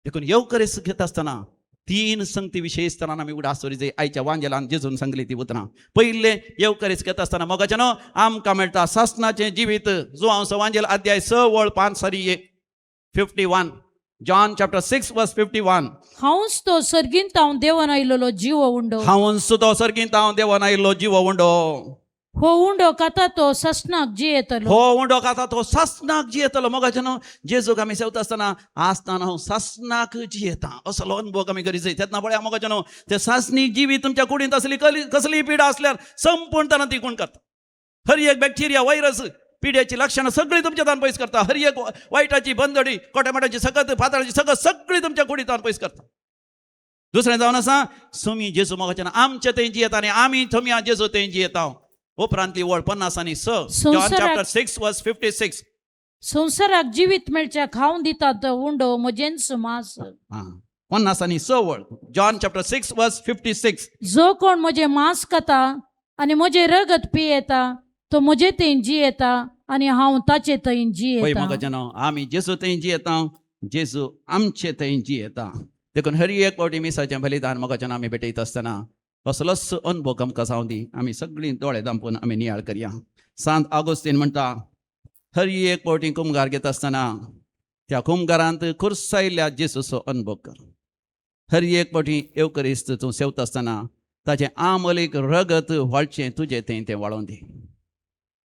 देखून येवकरेस घेता आसतना तीन संगती विशेष तरान आमी उगडास दवरी जाय. आयच्या वांजेलान जेजून सांगली ती उतरां. पयलें येवकरेस घेता आसतना मोगाच्यानो आमकां मेळटा सासनाचें जिवीत. जुवांव वांजेल अध्याय 6 वळ 5 सरी 51, जॉन चॅप्टर 6 वर्स 51. हांवच तो सर्गींत हांव देवन आयलेलो जीव उंडो, हांवच तो सर्गींत हांव देवन आयिल्लो जिवो उंडो. हो उंडो खाता तो ससनाक जियेतलो. हो उंडो खाता तो सासनाक जियेतलो. मोगाच्यानो जेजूक आमी सेवता आसतना आसतना हांव सासनाक जियेता असलो अनुभव आमी करी जाय. तेन्ना पळया मोगाच्यानो ते सासनी जिवीत तुमच्या कुडींत असली कसली पिडा आसल्यार संपूर्णताना ती गुण करता. हर एक बॅक्टेरिया, व्हायरस, पिड्याची लक्षणां सगळीं तुमच्या तान पयस करता. हर एक वायटाची बंदडी, कोट्यामाट्याची सकत, पातळाची सकत सगळी तुमच्या कुडींत पयस करता. दुसरें जावन आसा सोमी जेजू मोगाच्यान आमचे थंय जियेता आनी आमी थोमया जेजू थंय जियेता. उपरांतली वळ 50 आनी 6, जॉन चॅप्टर 6 वर्स 56. संवसाराक जिवीत मेळच्या खावन दिता तो उंडो म्हजेंच मांस. 50 आनी 6 वळ, जॉन चॅप्टर 6 वर्स 56. जो कोण म्हजें मांस खाता आनी म्हजें रगत पियेता तो म्हजे थंय जियेता आनी हांव ताचे थंय पळय जियेता. मोगाच्यानो आमी जेजू थंय जियेता, जेजू आमचे थंय जियेता. देखून हर एक फावटी मिसाचें बलिदान मोगाच्यान आमी भेटयता आसतना असलोच अनुभव आमकां जावं दी. आमी सगळीं दोळे दांपून आमी नियाळ करया. सांत आगोस्तीन म्हणटा हर एक फावटी कुमगार घेता आसतना त्या कुमगारांत खुर्सायल्ल्या जेजूचो अनुभव कर. हर एक फावटी येवकरिस्त तूं सेवता आसतना ताचें आमलीक रगत व्हाळचें तुजें थंय तें वाळोवन दी.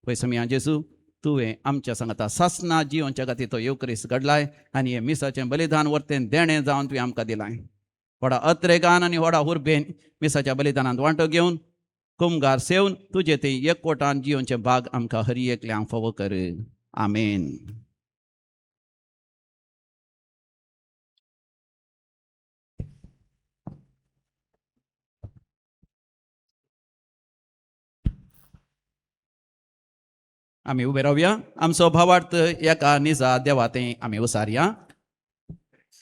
पळय समिया जेजू तुवें आमच्या सांगता सासना जिवनच्या खातीर तो येवकरिस्त घडलाय आनी हें मिसाचें बलिदान वर्तें देणें जावन तुवें आमकां दिलाय. व्हडा अत्रेगान आनी व्हडा हुर्बेन मिसाच्या बलिदानांत वांटो घेवन कुमगार सेवन तुजे थंय एकवटान जिवनचें भाग आमकां हर एकल्यांक फावो कर. आमेन. आमी उबे रावया. आमचो भावार्थ एका निजा देवा थंय आमी उसारया.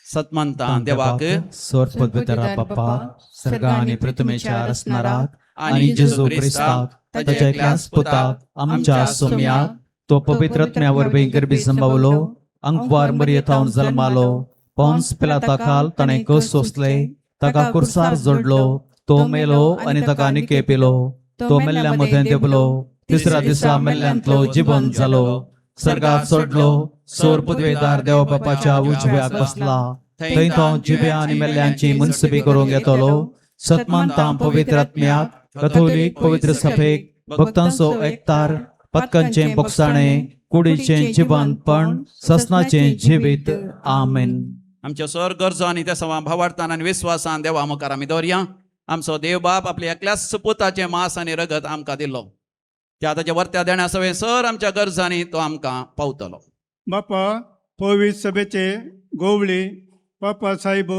सतमंता देवाक स्वर पदवीधरा बाप्पा सर्गा आनी पृथ्वीच्या रचणाराक आनी जेजू क्रिस्ताक ताच्या एकल्याच पुताक आमच्या सोम्याक तो पवित्र आत्म्या वरवीं गर्भी संभावलो, अंकवार मरियेथावन जल्मालो, पॉन्स पिलाता खाल ताणें कस सोंसले, ताका कुर्सार जोडलो, तो मेलो आनी ताका निके पिलो, तो मेल्ल्या मदें देंवलो, तिसऱ्या दिसा मेल्ल्यांतलो जिवन जालो, सर्गात सोडलो, सोर पदवेदार देव बापाच्या उजव्याक बसला, थंय तो जिव्या आनी मेल्ल्यांची मुनसबी करूंक येतलो. सतमानता पवित्र आत्म्याक, कथोलीक पवित्र सभेक, भक्तांचो एकतार, पतकांचें बोगसाणें, कुडीचें जिवनपण, ससनाचें जिवीत. आमेन. आमच्या सर गरजो आनी त्या सवा भावार्थान आनी विस्वासान देवा मुखार आमी दवरया. आमचो देव बाप आपल्या एकल्याच पुताचें मांस आनी रगत आमकां दिल्लो त्या ताच्या वर्त्या देण्या सवें सर आमच्या गरजांनी तो आमकां पावतलो. बापा पवित्र सभेचे गोवळी बापा साहेब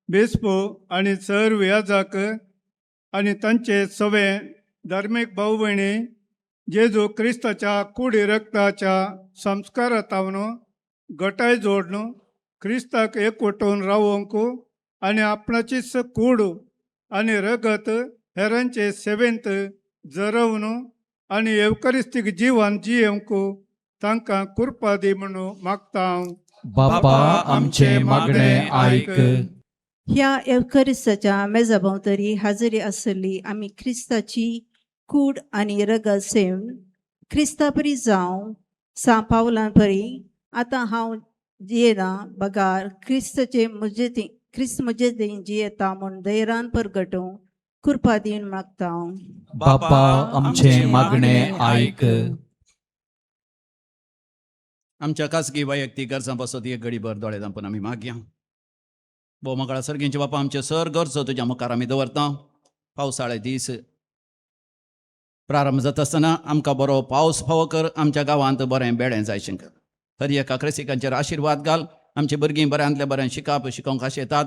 बेस्पो आनी सर्व याजाक आनी तांचे सवे धार्मीक भाव भयणी जेजू क्रिस्ताच्या कुडी रक्ताच्या संस्कारांत गटाय जोडून क्रिस्ताक एकवटून रावोंक आनी आपणाचीच कूड आनी रगत हेरांचे सेवेंत जरोवन आनी एवकरिस्तीक जीवन जियेवंक तांकां कृपा दी म्हणून मागता हांव. बापा आमचे मागणे आयक. ह्या एवकरिस्ताच्या मेजा भोंवतरी हाजरी आसली आमी ख्रिस्ताची कूड आनी रगत सेवन ख्रिस्ता परी जावं सा पावलां परी आतां हांव जियेना बगार ख्रिस्ताचे म्हजे ती ख्रिस्त म्हजे ती जियेता म्हूण धैर्यान परगटूं कृपा दिवन मागता हांव. बापा आमचे मागणे आयक. आमच्या खासगी वैयक्तीक गरजां पासत एक घडीभर दोळे धांपून आमी मागया. भोव मकाळा सर्गींचे बापा, आमचे सर गरजो तुज्या मुखार आमी दवरता. पावसाळे दीस प्रारंभ जाता आसतना आमकां बरो पावस फावो कर. आमच्या गांवांत बरें बेळें जाय शंकर. हर एका क्रसिकांचेर आशिर्वाद घाल. आमची भुरगीं बऱ्यांतल्या बऱ्यां शिकप शिकोवंक आशेतात.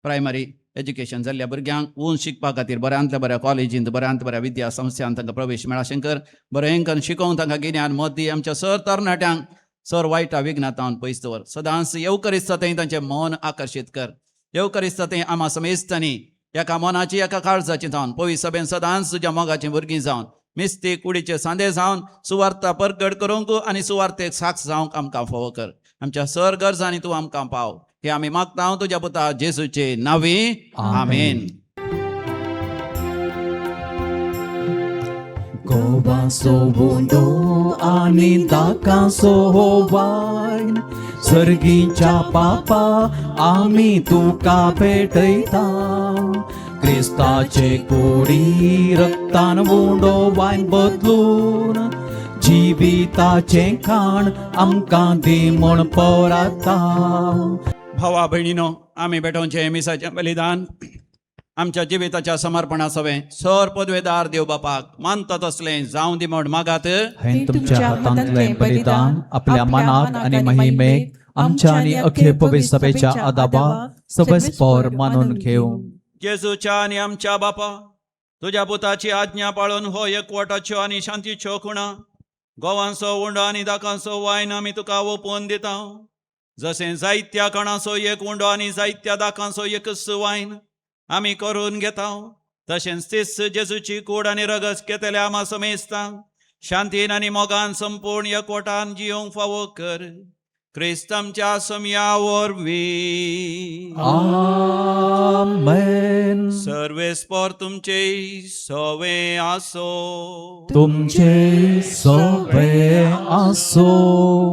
प्रायमरी एज्युकेशन जाल्ल्या भुरग्यांक उंच शिकपा खातीर बऱ्यांतल्या बऱ्या कॉलेजींत, बऱ्यांत बऱ्या विद्या संस्थांत तांकां प्रवेश मेळा शंकर. बरें करून शिकोवंक तांकां गिन्यान मत दी. आमच्या सर तरणाट्यांक सर वायटा विघ्नांत पयस दवर. सदांच येवकरिस्ता थंय तांचें मन आकर्शीत कर. येवकरिस्ता थंय आमा समेस्तांनी एका मनाची एका काळजाची जावन पवित्र सभेन सदांच तुज्या मोगाची भुरगीं जावन मिस्ती कुडीचे सांदे जावन सुवार्ता परगट करूंक आनी सुवार्थेक साक्ष जावंक आमकां फावो कर. आमच्या सर गरजांनी तूं आमकां पाव हे आमी मागता तुज्या पुता जेजूचे नांवी, आमेन. गोवासो उंडो आनी दाकांसो वायन सर्गीच्या बापा आमी तुका भेटयता. क्रिस्ताचे कुडी रक्तान उंडो वायन बदलून जिविताचें खाण आमकां दी म्हूण पराता. भावा भयणीनो, आमी भेटोवचें मिसाचें बलिदान आमच्या जिविताच्या समर्पणा सवें सर पदवेदार देव बापाक मानता तसलें जावं दी म्हण मागात. हें तुमच्या हातांतलें बलिदान आपल्या मनाक आनी महिमेक आमच्या आनी अखेर पवित्र सभेच्या आदाबा सबस्पोर मानून घेवं. जेजूच्या आनी आमच्या बापा तुज्या पुताची आज्ञा पाळून हो एकवटाच्यो आनी शांतीच्यो खुणा गोवांचो उंडो आनी दाकांचो वायन आमी तुका ओपून दिता. जशें जायत्या कणाचो एक उंडो आनी जायत्या दाकांचो एकच वायन आमी करून घेता, तशेंच तीच जेजूची कूड आनी रगत घेतल्या आमा समेस्तांक शांतीन आनी मोगान संपूर्ण एकवटान जियोंक फावो कर. क्रिस्त आमच्या समया वरवीं. आमेन. सर्वेस्पर तुमचे सवे आसो. तुमचे सवे आसो.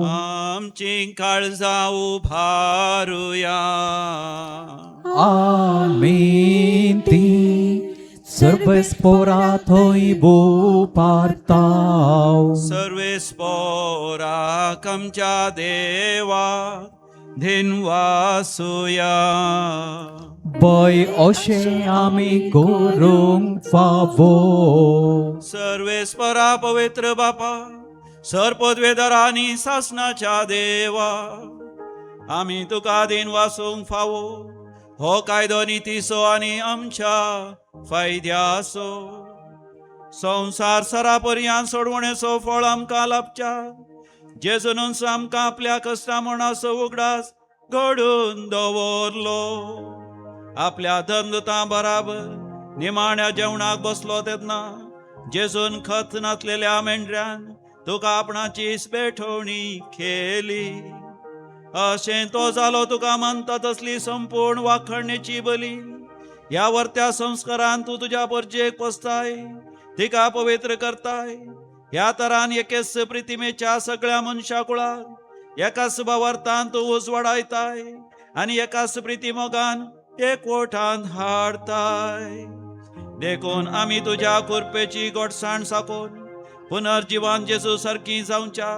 आमची काळजां उभारुया. आमी ती सर्वेस्पोरा थंय भोपारताव. सर्वेस्पोराक आमच्या देवा धिनवासुया. बय अशें आमी करूंक फावो. सर्वेस्परा पवित्र बापा, सर पदवेदार आनी सासनाच्या देवा, आमी तुका दिन वासूंक फावो. हो कायदो नितीचो आनी आमच्या फायद्याचो. संवसार सरा पर्यान सोडवणेचो फळ आमकां लाबच्या जेजूनच आमकां आपल्या कश्टा मरणाचो उगडास घडून दवरलो. आपल्या धंदतां बराबर निमाण्या जेवणाक बसलो तेन्ना जेजून खत नासलेल्या मेंढऱ्यान तुका आपणाची पेठोवणी केली. अशें तो जालो तुका मानता तसली संपूर्ण वाखणणेची बली. ह्या वर्त्या संस्कारान तूं तुज्या परजेक पोसताय, तिका पवित्र करताय. ह्या तरान एकेच प्रितिमेच्या सगळ्या मनशा कुळाक एकाच भावार्थान तूं उजवाडायताय आनी एकाच प्रिती मोगान एकवटान हाडताय. देखून आमी तुज्या कृपेची गोडसाण साकोन पुनर्जिवान जेजू सारकी जावच्या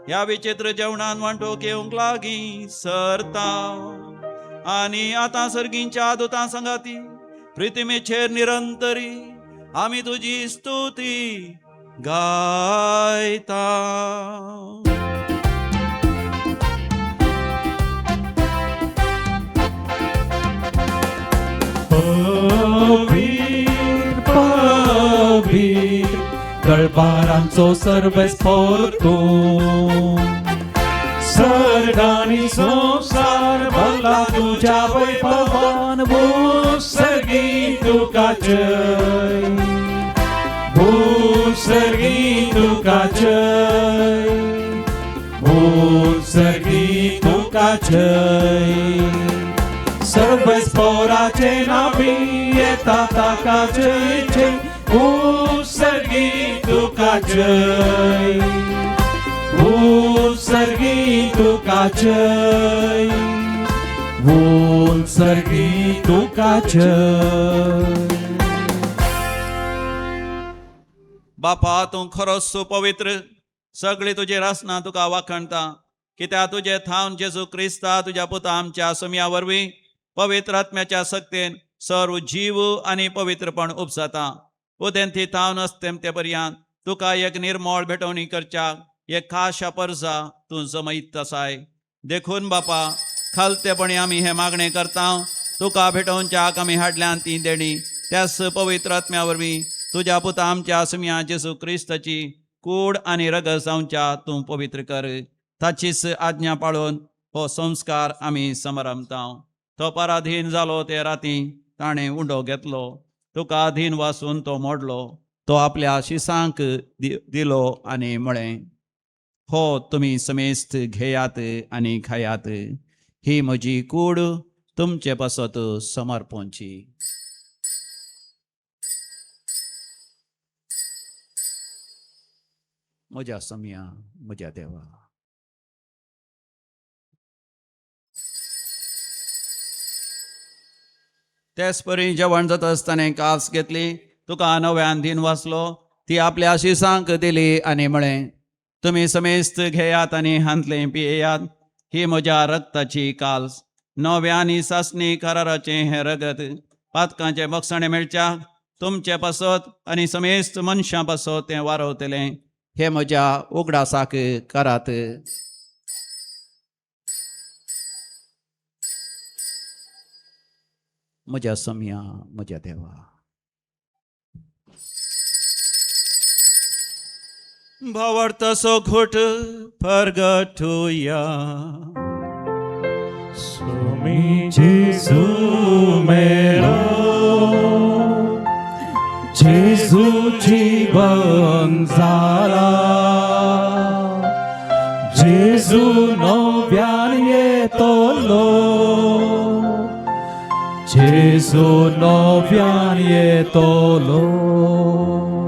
ह्या विचित्र जेवणान वांटो घेवंक लागीं सरता. आनी आतां सर्गींच्या दुतां सांगाती प्रितिमेचेर निरंतरी आमी तुजी स्तुती गायता. पवीर पवीर दळबारांचो सर्वेस्पोर तूं सर्ग आनी संवसार भरला तुज्या वैभवान भूसर्गी तुका जय भूसर्गी तुका जय भूसर्गी तुका जय सर्वेस्पोराचे नावी येता ताका जय जय भूसर्गी तुका जय भूसर्गी तुका जय भूसर्गी तुका जय. बापा तूं खरोच सुपवित्र सगळी तुजी रचना तुका वाखणता कित्याक तुजे थावन जेजू क्रिस्ता तुज्या पुता आमच्या सुमया वरवीं पवित्र आत्म्याच्या सक्तेन सर्व जीव आनी पवित्रपण उपजाता. उदेंती थावन असतेम ते पर्यंत तुका एक निर्मळ भेटवणी करच्याक एक खाशा परजा तूं जमयत आसाय. देखून बापा खालतेपणी आमी हें मागणें करता तुका भेटोवच्याक आमी हाडल्यान ती देणी त्याच पवित्र आत्म्या वरवीं तुज्या पुता आमच्या सुमया जेजू क्रिस्ताची कूड आनी रगत जावच्या तूं पवित्र कर. ताचीच आज्ञा पाळून हो संस्कार आमी समारंभता. तो पराधीन जालो ते राती ताणें उंडो घेतलो तुका अधीन वासून तो मोडलो तो आपल्या शिसांक दिलो आनी म्हळें हो तुमी समेस्त घेयात आनी खायात ही म्हजी कूड तुमचे पासत समर्पणची. म्हज्या सम्या म्हज्या देवा. तेच परी जेवण जाता आसतना कास घेतली तुका नव्यान दिन वाचलो ती आपल्या शिसांक दिली आनी म्हळें तुमी समेस्त घेयात आनी हांतलें पियेयात ही म्हज्या रक्ताची काल्स नव्या आनी सासणी कराराचें हें रगत पातकांचें बक्षणें मेळच्या तुमचे पासत आनी समेस्त मनशां पासत तें वारवतलें हे म्हज्या उगडासाक करात. म्हज्या सम्या म्हज्या देवा. भावार्थाचो घोट परगटुया. स्वामी जेजू मेरो जेजू जीवन जाला जेजू नव्यान येतलो जेजू नव्यान येतलो.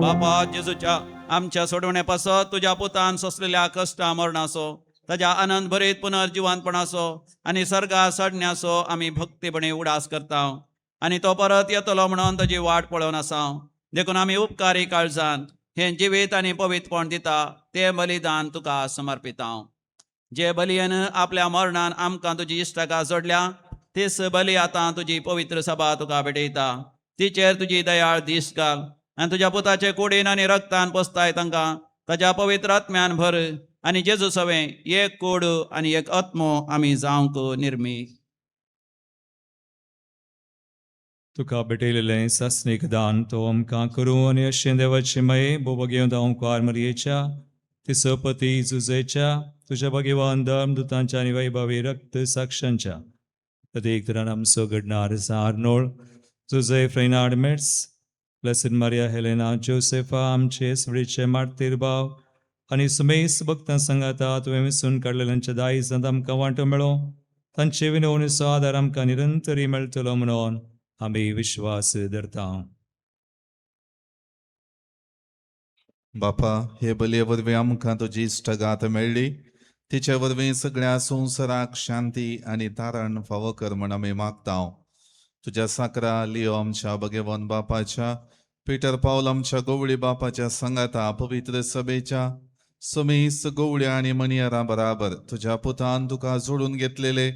बापा जेजूच्या आमच्या सोडवणे पासत तुज्या पुतान सोंसलेल्या कश्टा मरणाचो ताज्या आनंद भरीत पुनर्जिवानपणाचो आनी सर्गा चडण्याचो आमी भक्तीपणे उडास करता आनी तो परत येतलो म्हणून ताजी वाट पळोवन आसा. देखून आमी उपकारी काळजान हें जिवीत आनी पवित्रपण दिता तें बलिदान तुका समर्पिता. जे बलियन आपल्या मरणान आमकां तुजी इश्टाका जोडल्या तीच बली आतां तुजी पवित्र सभा तुका भेटयता. तिचेर तुजी दयाळ दीस घाल आनी तुज्या पुताचे कुडीन आनी रक्तान पोसताय तांकां ताज्या पवित्र आत्म्यान भर आनी जेजू सवें एक कूड आनी एक आत्मो आमी जावंक निर्मी. तुका भेटयलेलें सासणीक दान तो आमकां करूं आनी अशें देवाचे मये भोवभगेवन ओंकार मरयेच्या तिसो पती जुजेच्या तुज्या भगवान धर्मदुतांच्या आनी वैभवी रक्त साक्षांच्या प्रत्येक तरान आमचो घडणार Arnold Jose Fernand Metz blessed Maria Helena Josefa आमचे सवडीचे मार्तीर भाव आनी सुमेस भक्तां सांगाता तुवें विसून काडलेल्यांच्या दायजांत आमकां वांटो मेळो तांचे विनवणीचो आदार आमकां निरंतरी मेळटलो म्हणून आमी विश्वास धरता. बापा हे बलये वरवीं आमकां तुजी इश्टगात मेळ्ळी तिचे वरवीं सगळ्या संवसाराक शांती आनी तारण फावो कर म्हण आमी मागता. तुज्या साकरा लियो आमच्या भगवान बापाच्या पीटर पावल आमच्या गोवळी बापाच्या सांगाता पवित्र सभेच्या समेस्त गोवळ्या आनी मनियरां बराबर तुज्या पुतान तुका जोडून घेतलेले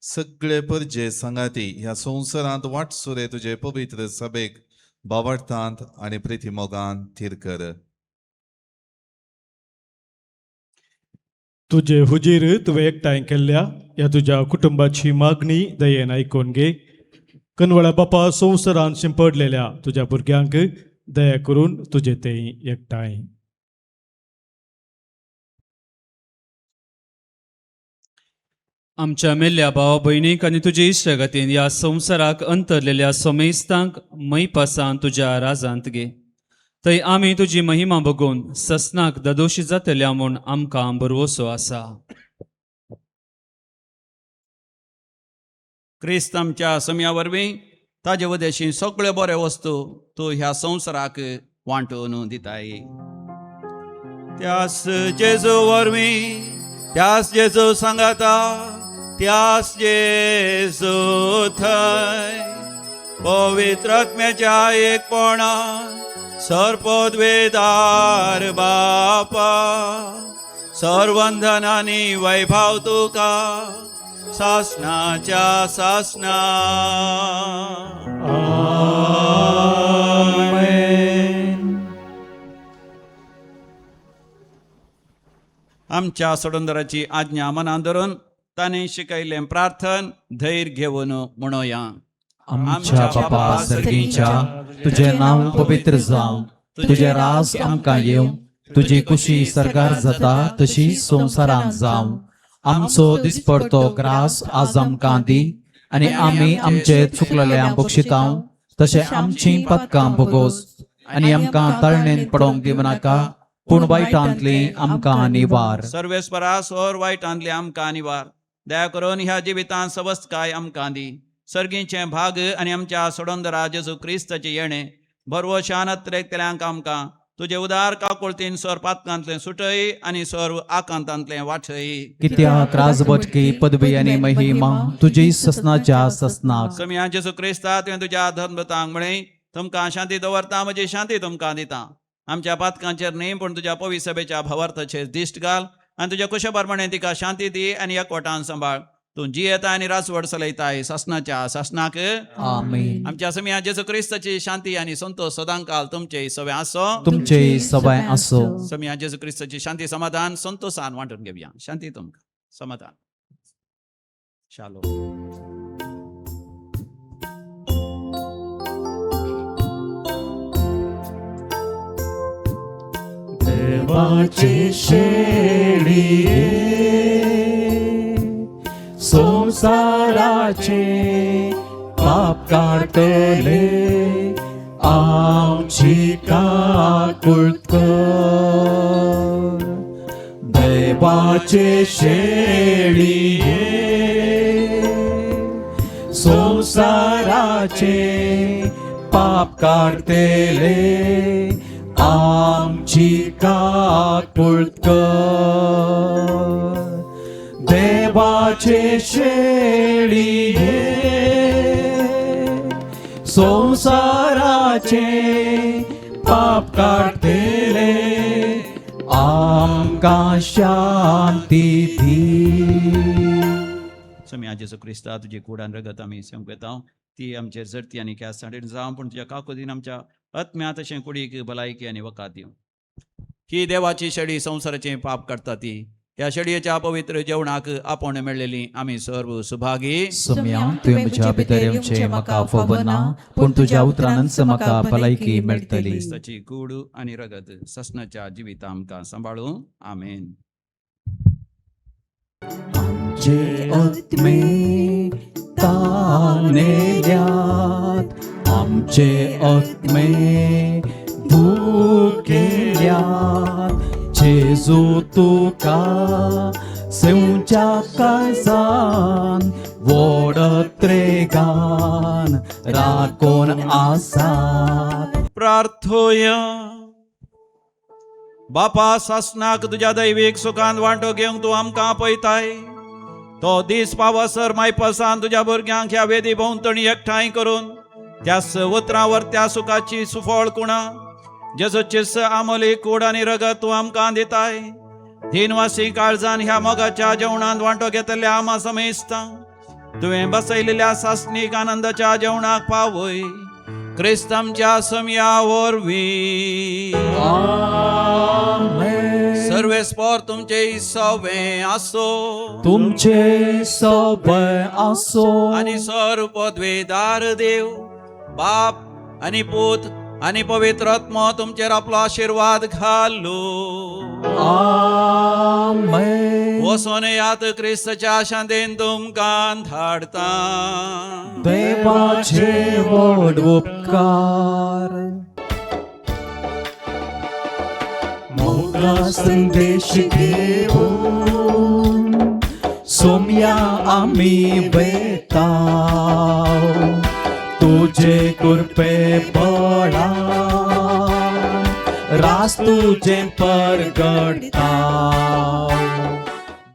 सगळे परजे सांगाती ह्या संवसारांत वाटसुरे तुजे पवित्र सभेक बावडटांत आनी प्रितीमोगान थीर कर. तुजे हुजीर तुवें एकठांय केल्ल्या ह्या तुज्या कुटुंबाची मागणी दयेन आयकून घे. कनवळ्या बापा संवसारान शिंपडलेल्या तुज्या भुरग्यांक दया करून तुजे ते एकठांय. आमच्या मेल्ल्या भाव भयणीक आनी तुजे इश्टगतीन ह्या संवसाराक अंतरलेल्या समेस्तांक मैपासान तुज्या राजांत घे. थंय आमी तुजी महिमा बघून ससनाक ददोशी जातल्या म्हूण आमकां भरवसो आसा. क्रिस्त आमच्या समया वरवीं ताजे उदेशी सगळ्यो बऱ्यो वस्तू तूं ह्या संवसाराक वांटून दिताय. त्यास जेजू वरवीं, त्यास जेजू सांगाता, त्यास जेजू थंय पवित्र आत्म्याच्या एकपणान सर्पद्वेदार बापा सर्वंधनानी वैभाव तुका सासनाच्या सासना. आमेन. आमच्या सोडंदराची आज्ञा मनान धरून ताणें शिकयलें प्रार्थन धैर्य घेवन म्हणोया. आमच्या बापा सर्गीच्या, तुजें नांव पवित्र जावं, तुजें राज आमकां येवं, तुजी कुशी सरकार जाता तशी संवसारांत जावं. आमचो दिसपडतो ग्रास आज आमकां दी आनी आमी आमचे चुकलेल्या बक्षितांव तशें आमची पदकां भोगोस आनी आमकां ताळणेन पडोवंक दिवं नाका, पूण वायटांतली आमकां निवार. सर्वेस्परा सोर वायटांतली आमकां निवार. दया करून ह्या जिवितांत सवस्तकाय आमकां दी. सर्गीचें भाग आनी आमच्या सोडंदरा जेजू क्रिस्ताचें येणें भरवशान अत्रेकतल्यांक आमकां तुजे उदार काकुळतीन स्वर पातकांतलें सुटय आनी सर्व आकांतांतलें वाटय. कित्याक राजबटकी पदवी आनी महिमा तुजी ससनाच्या ससनाक. समया जेजू क्रिस्ता, तुवें तुज्या धर्मतांक म्हळें, तुमकां शांती दवरता, म्हजी शांती तुमकां दिता. आमच्या पातकांचेर न्ही पूण तुज्या पवित्र सभेच्या भावार्थाचेर दिश्ट घाल आनी तुज्या कुशे प्रमाणे तिका शांती दी आनी एकवटान सांबाळ. तूं जियेता आनी राजवट चलयताय सासनाच्या सासनाक. आमेन. आमच्या समया जेजू क्रिस्ताची शांती आनी संतोष सदांकाल तुमचे सवे आसो. तुमचे सवाय आसो. समया जेजू क्रिस्ताची शांती समाधान संतोषान वांटून घेवया. शांती तुमकां, समाधान. शालो. देवाचे शेळये संवसाराचे पाप काडटले, आमची काकुळट कर. देवाचे शेळये संवसाराचे पाप काडटले, आमची काकुळट कर. देवाचे शेळये संवसाराचे पाप काडटले, आमकां शांती दी. समया जेजू क्रिस्ता, तुजी कूड आनी रगत आमी संपयता, ती आमचेर जडती आनी ख्यास्त हाडून जावं, पूण तुज्या काकुळटीन आमच्या आत्म्या तशें कुडीक भलायकी आनी वखद दिवं. ही देवाची शेळी संवसाराचें पाप काडटा ती ह्या शेळयेच्या पवित्र जेवणाक आपोवणें मेळ्ळेली आमी सर्व सुभागी. सोम्या, तुवें म्हज्या भितर येवचें म्हाका फबना, पूण तुज्या उतरानच म्हाका भलायकी मेळटली. क्रिस्ताची कूड आनी रगत ससनाच्या जिविता आमकां सांबाळूं. आमेन. आमचे आत्मे तानेल्यात, आमचे आत्मे भुकेल्यात, जेजू तुका सेवच्या काळजान वोडत रेगान राखून आसात. प्रार्थोया. बापा, सासनाक तुज्या दैवीक सुखान वांटो घेवंक तूं आमकां आपयताय. तो दीस पावसर मायपसान तुज्या भुरग्यांक ह्या वेदी भोंवतणी एकठांय करून त्यास उतरां त्या सुखाची सुफळ कुणा जेजूची आमोली कूड आनी रगत तूं आमकां दिताय. दिनवासी काळजान ह्या मोगाच्या जेवणांत वांटो घेतल्या आमा समेस्ता तुवें बसयलेल्या सासणीक आनंदाच्या जेवणाक पावय. क्रिस्त आमच्या समया वरवीं. आमेन. सर्वेस्पर तुमचे सवे आसो. तुमचे सवय आसो. आनी सर्व पदवेदार देव बाप आनी पूत आनी पवित्र आत्मो तुमचेर आपलो आशिर्वाद घालू. आमेन. वचोन यात, क्रिस्तच्या शांतीन तुमकां धाडता. देवाचे व्हड उपकार. मोगा संदेश घेऊन सोम्या आमी वेता, तुझे कृपे बळा रास तुझे परगडता.